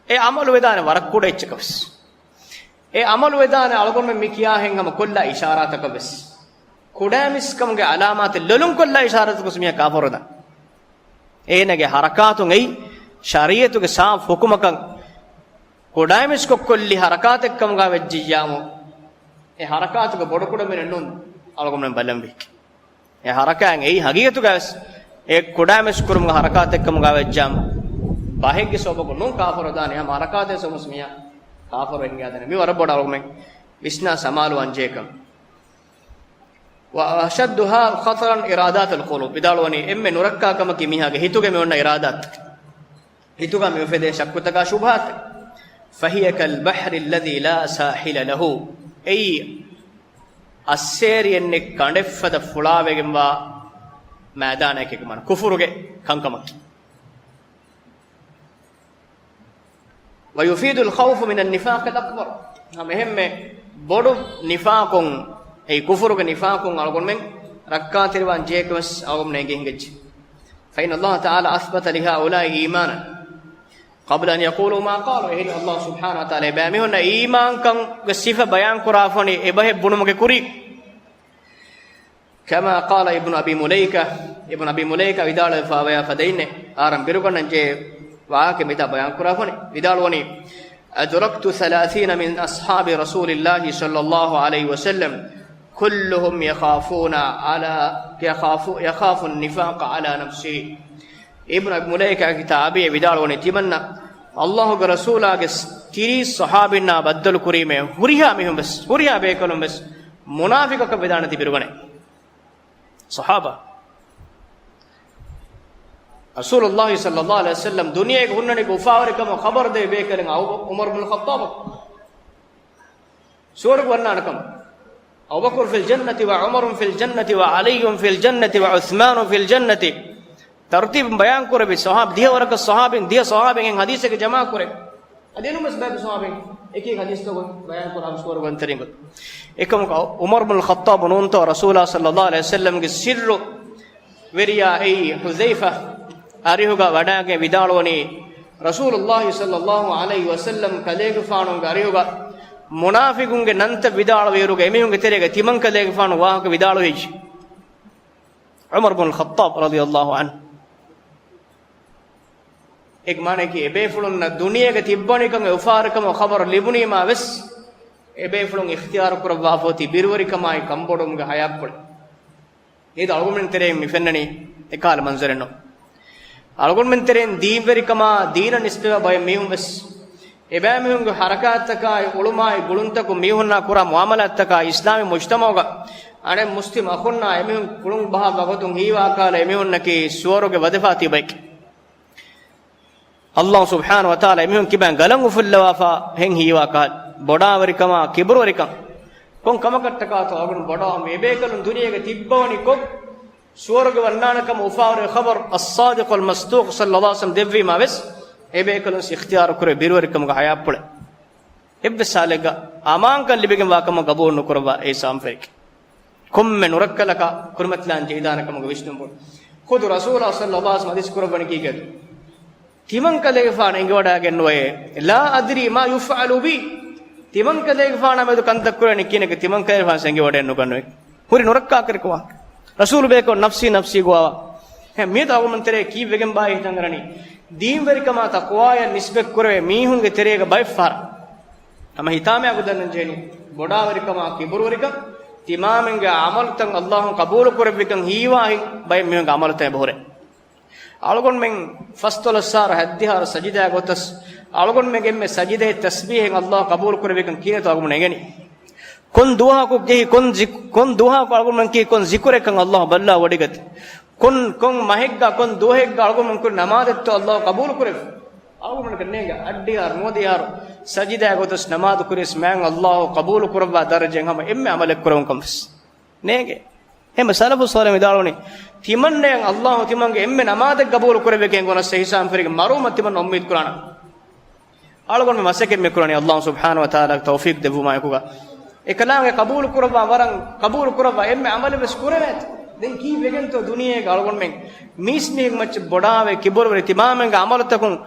އެ ޢަމަލު ވެދާނެ ވަރަށް ކުޑަ އެއްޗަކަށް ވެސް. އެ ޢަމަލު ވެދާނެ އަޅުގަނޑުމެން މި ކިޔާހެން ހަމަ ކޮށްލާ އިޝާރާތަކަށް ވެސް. ކުޑައިމީސްކަމުގެ ޢަލާމާތެއް ލޮލުން ކޮށްލާ އިޝާރާތަކަށް ވެސް މީހާ ކާފަރުވެދާނެ. އޭނާގެ ޙަރަކާތުން އެއީ ޝަރީޢަތުގެ ސާފު ޙުކުމަކަށް ކުޑައިމީސްކޮށް ކޮށްލި ޙަރަކާތެއް ކަމުގަ ވެއްޖިއްޔާމު، އެ ޙަރަކާތުގެ ބޮޑުކުޑަ މިނެއް ނޫން އަޅުގަނޑުމެން ބަލަންވީކީ. އެ ޙަރަކާތް އެއީ ޙަޤީޤަތުގަ ވެސް އެ ކުޑައިމީސް ކުރުމުގެ ޙަރަކާތެއް ކަމުގަ ވެއްޖާމު، ބަހެއްގެ ސަބަބަކުން ނޫން ކާފަރުވެދާނެ، ހަމަ ޙަރަކާތެއް ސަބަބުން ވެސް މީހާ ކާފަރުވެ ހިނގާދާނެ. މި ވަރަށް ބޮޑަށް އަޅުގަނޑުމެން ވިސްނާ ސަމާލުވާން ޖެހޭ ކަމެއް. وأشدها خطرا إرادات القلوب. ވިދާޅުވަނީ އެންމެ ނުރައްކާ ކަމަކީ މީހާގެ ހިތުގެ މި އޮންނަ އިރާދާތަކެއް. ހިތުގަ މި އުފެދޭ ޝައްކުތަކާ ޝުބުހާތައް. فهي كالبحر الذي لا ساحل له. އެއީ އައްސޭރިއެއްނެއް ކަނޑެއްފަދަ ފުޅާވެގެންވާ މައިދާނައެކޭ މާނަ. ކުފުރުގެ ކަންކަމަކީ. ويفيد الخوف من النفاق الأكبر. ހަމަ އެހެންމެ ބޮޑު ނިފާޤުން، އެއީ ކުފުރުގެ ނިފާޤުން އަޅުގަނޑުމެން ރައްކާތެރިވާން ޖެހޭކަމަށް އަޅުގަނޑުމެން އެނގި ހިނގައްޖެ. فإن الله تعالى أثبت لهؤلاء إيمانا قبل أن يقولوا ما قالوا. އެހެން އައްލާހު ސުބްޙާނަހު ވަތަޢާލާ އެބައިމީހުންނަށް އީމާންކަންގެ ސިފަ ބަޔާންކުރާފަ ވަނީ އެބަހެއް ބުނުމުގެ ކުރީ. كما قال ابن أبي مليكة، އިބްނު އަބީ މުލައިކާ ވިދާޅުވެފައިވާ ފަދައިންނެއް އަހަރެން ބިރުގަންނަން ޖެހޭ ވާހަކަ މިތާ ބަޔާންކުރާފަ ވަނީ. ވިދާޅުވަނީ، أدركت ثلاثين من أصحاب رسول الله صلى الله عليه وسلم كلهم يخافون على، يخاف، يخاف النفاق على نفسه. އިބްނު އަބީ މުލައިކާގެ ތާބިޢީ ވިދާޅުވަނީ، ތިމަންނަ އައްލާހުގެ ރަސޫލާގެ ތިރީސް ޞަޙާބީންނާ ބައްދަލު ކުރީމޭ ހުރިހާ މީހުން ވެސް، ހުރިހާ ބޭކަލުން ވެސް މުނާފިޤަކަށް ވެދާނެތީ ބިރުގަނެ. ޞަޙާބާ. ރަސޫލުﷲ ޞައްލަﷲ ޢަލައިހި ވަސައްލަމް ދުނިޔޭގަ ހުންނަނީ އުފާވެރިކަމަށް ޚަބަރު ދޭ ބޭކަލެއް އަބޫ، ޢުމަރު ބުނު ޚައްޠާބަކު. ސުވަރުގެ ވަންނާނެ ކަމަށް. أبو بكر في الجنة وعمر في الجنة وعلي في الجنة وعثمان في الجنة. ތަރުތީބުން ބަޔާން ކުރެވި ޞަޙާބީ، ދިހަ ވަރަކަށް ޞަޙާބީން، ދިހަ ޞަޙާބީން އެއް ޙަދީޘެއްގަ ޖަމާ ކުރެވި. އަދި އެނޫންވެސް ބައެއް ޞަޙާބީން އެކި ޙަދީޘްތައް ބަޔާން ކުރާ ސުވަރުގެ ވަންތެރިން ގޮތް. އެކަމަކު ޢުމަރު ބުނު ޚައްޠާބު ނޫންތޯ ރަސޫލާ ޞައްލަﷲ ޢަލައިހި ވަސައްލަމްގެ ސިއްރު ވެރިޔާ އެއީ ޙުޛައިފާ އަރިހުގަ ވަޑާގެން ވިދާޅުވަނީ، ރަސޫލުﷲ ޞައްލަﷲ ޢަލައިހި ވަސައްލަމް ކަލޭގެފާނުގެ އަރިހުގަ މުނާފިޤުންގެ ނަންތައް ވިދާޅުވިއިރުގަ އެމީހުންގެ ތެރޭގަ ތިމަން ކަލޭގެފާނު ވާހަކަ ވިދާޅުވިއްޖެ. ޢުމަރު ބުނު ޚައްޠާބް ރަޟިޔަﷲ ޢަންހު. އޭގެ މާނައަކީ އެބޭފުޅުންނަށް ދުނިޔޭގަ ތިއްބަވަނިކަން އެ އުފާވެރިކަމުގެ ޚަބަރު ލިބުނީމާ ވެސް، އެބޭފުޅުން އިޚްތިޔާރު ކުރައްވާފަ އޮތީ ބިރުވެރިކަމާއި ކަންބޮޑުވުމުގެ ޙަޔާތްޕުޅެއް. މިއަދު އަޅުގަނޑުމެން ތެރެއިން މި ފެންނަނީ އެކަހަލަ މަންޒަރެއް ނޫން. އަޅުގަނޑުމެން ތެރެއިން ދީންވެރިކަމާ ދީނަށް ނިސްބަތްވާ ބައެއް މީހުން ވެސް، އެބައިމީހުންގެ ޙަރަކާތްތަކާއި އުޅުމާއި ގުޅުންތަކުން މީހުންނާ ކުރާ މުޢާމަލާތްތަކާއި އިސްލާމީ މުޖްތަމަޢުގަ އަނެއް މުސްލިމް އަޚުންނާ އެމީހުން ކުޅުން ބަހާ ވަގުތުން ހީވާ ކަހަލަ އެމީހުންނަކީ ސުވަރުގެ ވަދެފާ ތިބައެކޭ. އައްލާހު ސުބްޙާނަހު ވަތަޢާލާ އެމީހުން ކިބައިން ގަލަށް އުފުއްލަވާފަ ހެން ހީވާ ކަހަލަ ބޮޑާވެރިކަމާ ކިބުރުވެރިކަން. ކޮން ކަމަކަށްޓަކާތޯ އަޅުގަނޑު ބޮޑާވަމުން އެބޭކަލުން ދުނިޔޭގަ ތިއްބަވަނިކޮށް، ސުވަރުގެ ވަންނާނެ ކަމަށް އުފާވެރި ޚަބަރު އައްޞާދިޤުލް މަޞްދޫޤު ޞައްލަﷲ ޢަލައިހި ވަސައްލަމް ދެއްވީމާ ވެސް، އެބޭކަލުން ވެސް އިޚްތިޔާރު ކުރެވޭ ބިރުވެރިކަމުގެ ޙަޔާތްޕުޅެއް. އެއްވެސް ޙާލެއްގަ އަމާންކަން ލިބިގެންވާ ކަމަށް ގަބޫލު ނުކުރައްވާ އެއީ ސާމްފެރިކެ. ކޮންމެ ނުރައްކަލަކާ ކުރިމަތިލާން ޖެހިދާނެ ކަމުގެ ވިސްނުން ބޮޑު. ޚުދު ރަސޫލާ ޞައްލަﷲ ޢަލައިހި ވަސައްލަމް ޙަދީޘް ކުރައްވަނީ ކީކޭތޯ؟ ތިމަން ކަލޭގެފާނު އެނގިވަޑައިގެންނުވޭ، لا أدري ما يفعل بي. ތިމަން ކަލޭގެފާނާ މެދު ކަންތައް ކުރެވެނީ ކިހިނެއް ތިމަން ކަލޭގެފާނު ވެސް އެނގިވަޑައެއް ނުގަންނުވޭ. ހުރި ނުރައްކާކަށް ކަމަށް. ރަސޫލު ބޭކަލުން ނަފްސީ ނަފްސީ ގޮވާ. އެހެން މިއަދު އަޅުގަނޑުމެން ތެރޭ ކީއްވެގެން ބާއޭ ހިތަށް އަރަނީ؟ ދީންވެރިކަމާ ތަޤްވާޔަށް ނިސްބަތް ކުރެވޭ މީހުންގެ ތެރޭގަ ބައެއް ފަހަރަށް ހަމަ ހިތާމައިގަ ދަންނަން ޖެހެނީ ބޮޑާވެރިކަމާ ކިބުރުވެރިކަން، ތިމާމެންގެ ޢަމަލުތައް އައްލާހުން ޤަބޫލު ކުރެއްވިކަން ހީވާހިން ބައެއް މީހުންގެ ޢަމަލުތައް އެބަހުރޭ. އަޅުގަނޑުމެން ފަސްދޮޅަސް އަހަރު ހަތްދިހަ އަހަރު ސަޖިދާ ގޮތަސް، އަޅުގަނޑުމެންގެ އެންމެ ސަޖިދައެއް ތަސްބީޙެއް އައްލާހު ޤަބޫލު ކުރެއްވިކަން ކިހިނެއްތޯ އަޅުގަނޑު އެނގެނީ؟ ކޮން ދުވަހަކު ޖެހި، ކޮން ޒި-، ކޮން ދުވަހަކު އަޅުގަނޑުމެން ކީ ކޮން ޒިކުރެއްކަން އައްލާހު ބައްލަވަ ވޮޑިގަތީ؟ ކޮން، ކޮން މަހެއްގަ، ކޮން ދުވަހެއްގަ އަޅުގަނޑުމެން ކުރި ނަމާދެއްތޯ އައްލާހު ޤަބޫލު ކުރެއްވި؟ އަޅުގަނޑުމެން ނޭނގެ އައްޑިހަ އަހަރު ނުވަދިހަ އަހަރު ސަޖިދާ ގޮތަސް ނަމާދު ކުރިޔަސް މާތް އައްލާހު ޤަބޫލު ކުރައްވާ ދަރަޖައިން ހަމަ އެންމެ ޢަމަލެއް ކުރެވުން ކަން ވެސް ނޭނގެ. އެހެންމެ ސަލަފު ޞާލިޙު ވިދާޅުވަނީ، ތިމަންނަޔަށް އައްލާހު ތިމަންގެ އެންމެ ނަމާދެއް ޤަބޫލު ކުރެއްވި ކަމަށް އެނގުނަސް އެހިސާބުން ފެށިގެން މަރުވުމަށް ތިމަންނަ އުއްމީދު ކުރާނަން. އަޅުގަނޑުމެން މަސައްކަތް މި ކުރަނީ އައްލާހު ސުބްޙާނަހު ވަތަޢާލާގެ ތައުފީޤު ދެއްވުމާއެކުގަ. އެކަލާނގެ ޤަބޫލު ކުރައްވާ ވަރަށް، ޤަބޫލު ކުރައްވާ އެންމެ ޢަމަލެއް ވެސް ކުރެވޭތޯ. ދެން ކީއްވެގެންތޯ ދުނިޔޭގަ އަޅުގަނޑުމެން މީސްމީހެއްގެ މައްޗަށް ބޮޑާވެ، ކިބުރުވެރި ތިމާމެންގެ ޢަމަލުތަކުން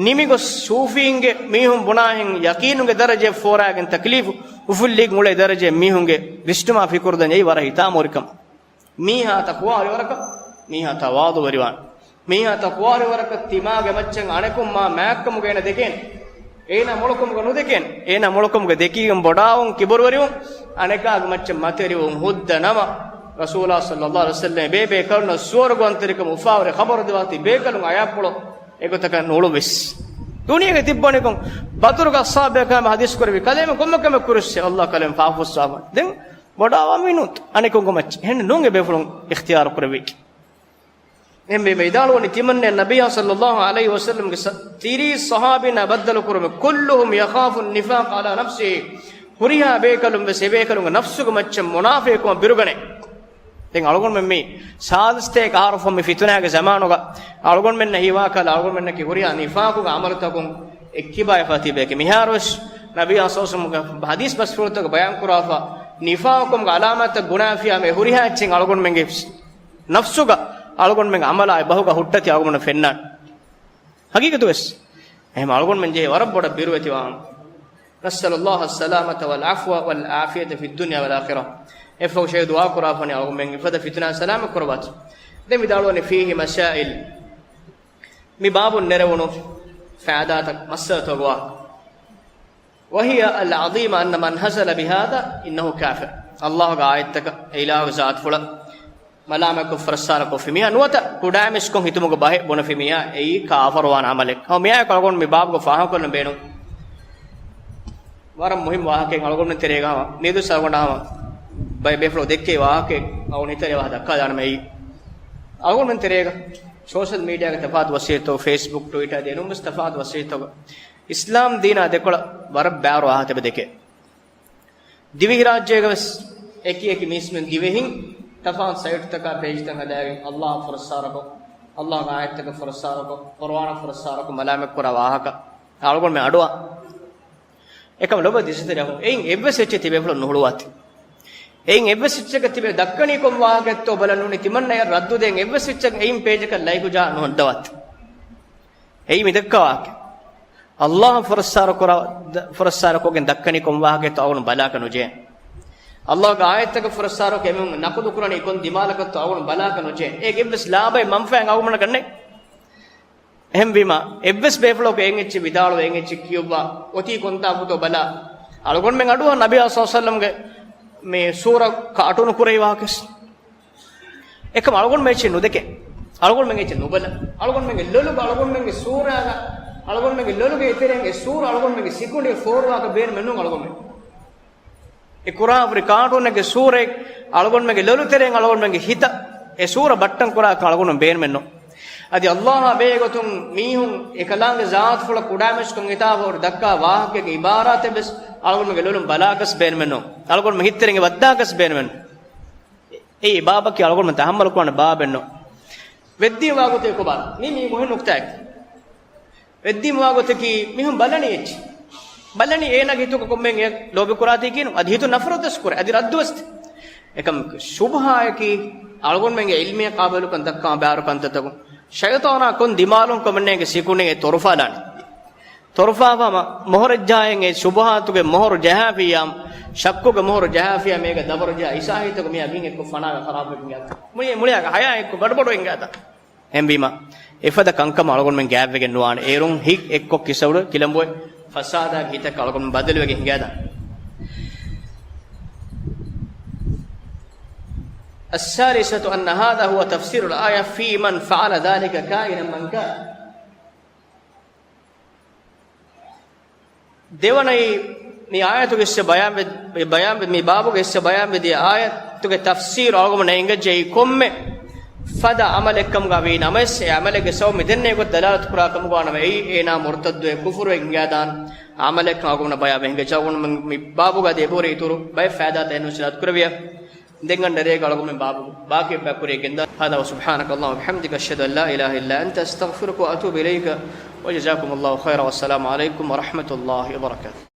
ނިމިގޮސް ޞޫފީންގެ މީހުން ބުނާހެން ޔަޤީނުގެ ދަރަޖައެއް ފޯރާގެން ތަކްލީފު އުފުއްލިގެން އުޅޭ ދަރަޖައެއް މީހުންގެ ވިސްނުމާ ފިކުރު ދަންޏެއް ވަރަށް ހިތާމަވެރިކަމަށް. މީހާ ތަޤްވާވެރިވަރަކަށް، މީހާ ތަވާޟުވެރިވާން. މީހާ ތަޤްވާވެރިވަރަކަށް ތިމާގެ މައްޗަށް އަނެކުން މާ މާތްކަމުގަ އޭނަ ދެކޭނެ. އޭނަ މޮޅުކަމުގަ ނުދެކޭނެ. އޭނަ މޮޅުކަމުގަ ދެކިގެން ބޮޑާވުން، ކިބުރުވެރިވުން، އަނެކާގެ މައްޗަށް މަތިވެރިވުން ހުއްދަ ނަމަ، ރަސޫލާ ޞައްލަﷲ ޢަލައިހި ވަސައްލަމް އެބޭބޭކަލުންނަށް ސުވަރުގެ ވަންތަރިކަމުގެ އުފާވެރި ޚަބަރު ދެއްވާތީ ބޭކަލުން އަޔާޕުޅު އެގޮތަކަށް ނުއުޅުއްވިސް. ދުނިޔޭގަ ތިއްބަވަނިކޮށް ބަދުރުގެ އަޞްޙާބުބޭކަލުން ޙަދީޘް ކުރެއްވި ކަލޭމެން ކޮންމެ ކަމެއް ކުރިއްސެ އައްލާހު ކަލޭމެން ފާފަވެސް ވާފަ. ދެން ބޮޑާވާ މީނުން އަނެކުންގެ މައްޗަށް. އެހެން ނޫން އެބޭފުޅުން އިޚްތިޔާރު ކުރެއްވީ. އެހެންވީމަ އިދާޅުވަނީ ތިމަންނެ ނަބިއްޔާ ޞައްލައްލާހު ޢަލައިހި ވަސައްލަމްގެ ސަ-، ތިރީސް ޞަޙާބީންނާ ބައްދަލު ކުރުމެ، كلهم يخاف النفاق على نفسه. ހުރިހާ ބޭކަލުން ވެސް އެބޭކަލުންގެ ނަފްސުގެ މައްޗަށް މުނާފިޤުކަމަށް ބިރުގަނެ. ދެން އަޅުގަނޑުމެން މި ސާދަސްތޭކަ އަހަރު ފަހު މި ފިތުނާގެ ޒަމާނުގަ އަޅުގަނޑުމެންނަށް ހީވާކަލަ އަޅުގަނޑުމެންނަކީ ހުރިހާ ނިފާޤުގެ ޢަމަލުތަކުން އެއްކިބާވެފަ ތިބޭކެ. މިހާރުވެސް ނަބިއްޔާ ޞައްލައްލާހު ޢަލައިހި ވަސައްލަމްގެ ޙަދީޘް ބަސްފުޅުތަކުގަ ބަޔާންކުރާފަ، ނިފާޤުކަމުގެ ޢަލާމާތްތައް ގުނާފިޔާ މި ހުރިހާ އެއްޗެއް އަޅުގަނޑުމެންގެ ނަފްސުގަ އަޅުގަނޑުމެންގެ ޢަމަލާ ބަހުގަ ހުއްޓަތީ އަޅުގަނޑު ފެންނާނެ. ޙަޤީޤަތުވެސް. އެހެން އަޅުގަނޑުމެން ޖެހޭ ވަރަށް ބޮޑަށް ބިރުވެތި ވާހަކަ. نسأل الله السلامة والعفو والعافية في الدنيا والآخرة. އެއްފަހު ޝަހީދު ދުޢާ ކުރާފަ ވަނީ އަޅުގަނޑުމެން އެފަދަ ފިތުނާ ސަލާމަތް ކުރައްވާތި. ދެން ވިދާޅުވަނީ فيه مسائل. މި ބާބުން ނެރެވުނު ފައިދާތައް މައްސަލަތަކުގެ ވާހަކަ. وهي العظيمة أن من هزل بهذا إنه كافر. ﷲ ގެ އާޔަތްތަކަށް، އެ އިލާހުގެ ޒާތުފުޅަށް މަލާމަތްކޮށް ފުރައްސާރަކޮށްފި މީހާ ނުވަތަ ކުޑައިމަސްކޮށް ހިތުމުގެ ބަހެއް ބުނެފި މީހާ އެއީ ކާފަރުވާން ޢަމަލެއް. ހަމަ މިއާއެކު އަޅުގަނޑު މި ބާބުގަ ފާހަގަކޮށްލަން ބޭނުން. ވަރަށް މުހިއްމު ވާހަކައެއް އަޅުގަނޑުމެން ތެރޭގަ ހަމަ މިއަދު ސަރުގަނޑާ ހަމަ ބައެއް ބޭފުޅުން ދެއްކޭ ވާހަކައެއް އަޅުގަނޑު ހިތަށް އަރާ ދައްކާލާނަމޭ. އަޅުގަނޑުމެން ތެރޭގަ ސޯޝަލް މީޑިއާގެ ތަފާތު ވަސީލަތު، ފޭސްބުކް، ޓްވިޓާ ދިޔަ އެނޫންވެސް ތަފާތު ވަސީލަތުގަ އިސްލާމް ދީނާ ދެކޮޅަށް ވަރަށް ބާރު ވާހަކަ ތިބެ ދެކޭ. ދިވެހިރާއްޖޭގަވެސް އެކި އެކި މީސްމެން ދިވެހިން ތަފާތު ސައިޓްތަކާ ޕޭޖްތައް ހަދާގެން ﷲ އަށް ފުރައްސާރަކޮށް، ﷲ ގެ އާޔަތްތަކަށް ފުރައްސާރަކޮށް، ޤުރުއާނަށް ފުރައްސާރަކޮށް މަލާމަތްކުރާ ވާހަކަ އަޅުގަނޑުމެން އަޑުއަހާ. އެކަމަ ލޮބުވެތި ދިވެހި ރައްޔިން، އެއިން އެއްވެސް އެއްޗެއް ތިބޭފުޅުން ނުހުޅުވާތި. އެއިން އެއްވެސް އެއްޗަކަށް ތިބޭ ދައްކަނީ ކޮން ވާހަކައެއްތޯ ބަލަން ނޫނީ ތިމަންނަޔަށް ރައްދު ދޭން އެއްވެސް އެއްޗެއް އެއިން ޕޭޖަކަށް ލައިކު ޖަހާ ނުހައްދަވާތި. އެއީ މި ދައްކާ ވާހަކަ. ﷲ އަށް ފުރައްސާރަ ކުރާ، ފުރައްސާރަކޮށްގެން ދައްކަނީ ކޮން ވާހަކައެއްތޯ އަޅުގަނޑު ބަލާކަށް ނުޖެހޭ. ﷲ ގެ އާޔަތްތަކަށް ފުރައްސާރަކޮށް އެމީހުން ނަޤުދު ކުރަނީ ކޮން ދިމާލަކަށްތޯ އަޅުގަނޑު ބަލާކަށް ނުޖެހޭ. އޭގެ އެއްވެސް ލާބައެއް މަންފާއެއް އަޅުގަނޑަކަށް ނެތް. އެހެންވީމަ، އެއްވެސް ބޭފުޅަކު އެއިން އެއްޗެއް ވިދާޅުވާ، އެއިން އެއްޗެއް ކިޔުއްވާ، އޮތީ ކޮންތާކުތޯ ބަލާ. އަޅުގަނޑުމެން އަޑުއަހާ ނަބިއްޔާ ޞައްލައްލާހު ޢަލައިހި ވަސައްލަމްގެ މި ސޫރަ ކާޓޫނު ކުރެވި ވާހަކަ. އެކަމަ އަޅުގަނޑުމެން އެއްޗެއް ނުދެކޭ. އަޅުގަނޑުމެން އެއްޗެއް ނުބަލާ. އަޅުގަނޑުމެންގެ ލޮލުގަ، އަޅުގަނޑުމެންގެ ސޫރައިގަ، އަޅުގަނޑުމެންގެ ލޮލުގެ އެތެރެއިން އެ ސޫރަ އަޅުގަނޑުމެންގެ ސިކުނޑި ފޯރުވާކަށް ބޭނުމެއް ނޫން އަޅުގަނޑުމެން. އެ ކުރާ ހުރި ކާޓޫނެއްގެ ސޫރައެއް އަޅުގަނޑުމެންގެ ލޮލުތެރެއިން އަޅުގަނޑުމެންގެ ހިތަށް އެ ސޫރަ ބައްޓަން ކުރާކަށް އަޅުގަނޑު ބޭނުމެއްނު. އަދި ﷲ އާ ބެހޭގޮތުން މީހުން އެކަލާނގެ ޒާތުފުޅަށް ކުޑައިމަސްކޮށް ހިތާފަ ހުރި ދައްކާ ވާހަކައިގެ އިބާރާތެއް ވެސް އަޅުގަނޑުމެންގެ ލޮލުން ބަލާކަސް ބޭނުމެއްނު. އަޅުގަނޑުމެން ހިތްތެރެއިން ވައްދާކަސް ބޭނުމެއްނު. އެއީ ބާބަކީ އަޅުގަނޑުމެން ތަހައްމަލު ކުރާނެ ބާބެއްނު. ވެއްދީން ވާގޮތެއް ކޮބާ؟ މީ މީ މުހިން ނުކްތާއެއް. ވެއްދީމު ވާގޮތަކީ މީހުން ބަލަނީ އެއްޗެއް. ބަލަނީ އޭނާގެ ހިތުގަ ކޮންމެ އެއްޗެއް ލޯބި ކުރާތީކީނު، އަދި ހިތު ނަފްރަތުވެސް ކުރޭ، އަދި ރައްދުވެސް ދޭ. އެކަމަކު ޝުބުހާއަކީ އަޅުގަނޑުމެންގެ ޢިލްމީ ޤާބިލުކަން ދައްކާ ބާރު ކަންތައްތަކުން ޝައިޠާނާ ކޮން ދިމާލުން ކޮމެންނޭގެ ސިކުނޑި އެ ތޮރުފާލާނެ. ތޮރުފާވާ މަ-، މޮހޮރެއް ޖަހާއިން އެ ޝުބުހާތުގެ މޮހޮރު ޖަހާފިއްޔާ، ޝައްކުގެ މޮހޮރު ޖަހާފިއްޔާ މޭގަ ދަބަރު ޖަހާ އިސާހީތަކު މިއާ ގިން އެއްކޮށް ފަނާގަ ޚަރާބުވެގެން ގާތަ. މުޅި-، މުޅިއަކަށް ހަޔާ އެއްކޮށް ގަޑުބަޑުވެގެން ގާތަ. އެހެންވީމަ، އެފަދަ ކަންކަމަށް އަޅުގަނޑުމެން ގާތްވެގެން ނުވާނެ. އޭރުން ހިތް އެއްކޮށް ކިސައުޅު ކިލަނބުވެ ފަސާދާގެ ހިތަކަށް އަޅުގަނޑުމެން ބަދަލުވެގެން ހިނގާދާނެ. السادسة أن هذا هو تفسير الآية في من فعل ذلك كائنا من كان. ދެވަނައީ، މި އާޔަތުގެ އިސް ބަޔާންވެ-، ބަޔާންވެ-، މި ބާބުގެ އިސް ބަޔާންވެދިޔަ އާޔަތުގެ ތަފްސީރު އަޅުގަނޑުމެންނަށް އެނގައްޖެ އެއީ ކޮންމެ ފަދަ ޢަމަލެއްކަމުގަ ވީ ނަމަވެސް، އެ ޢަމަލެއްގެ ސަބަބު މި ދެންނެވި ގޮތަށް ދަލާލަތު ކުރާ ކަމުގަ ނަމަ، އެއީ އޭނާ މުރުތައްދުވެ ކުފުރުވެ ހިނގާދާން ޢަމަލެއްކަން އަޅުގަނޑުމެންނަށް ބަޔާންވެ ހިނގައްޖެ. އަޅުގަނޑުމެން މި ބާބުގަ އަދި އެބަހުރި އިތުރު ބައެއް ފައިދާތައް އެންމެ އިސްލާހު ކުރެވިޔަ. ދެން އަންނަ ރޭގަ އަޅުގަނޑުމެން ބާބު ބާކީ ބައި ކުރިޔަށް ގެންދާނަން. هذا وسبحانك اللهم وبحمدك، أشهد أن لا إله إلا أنت، أستغفرك وأتوب إليك، وجزاكم الله خيرا، والسلام عليكم ورحمة الله وبركاته.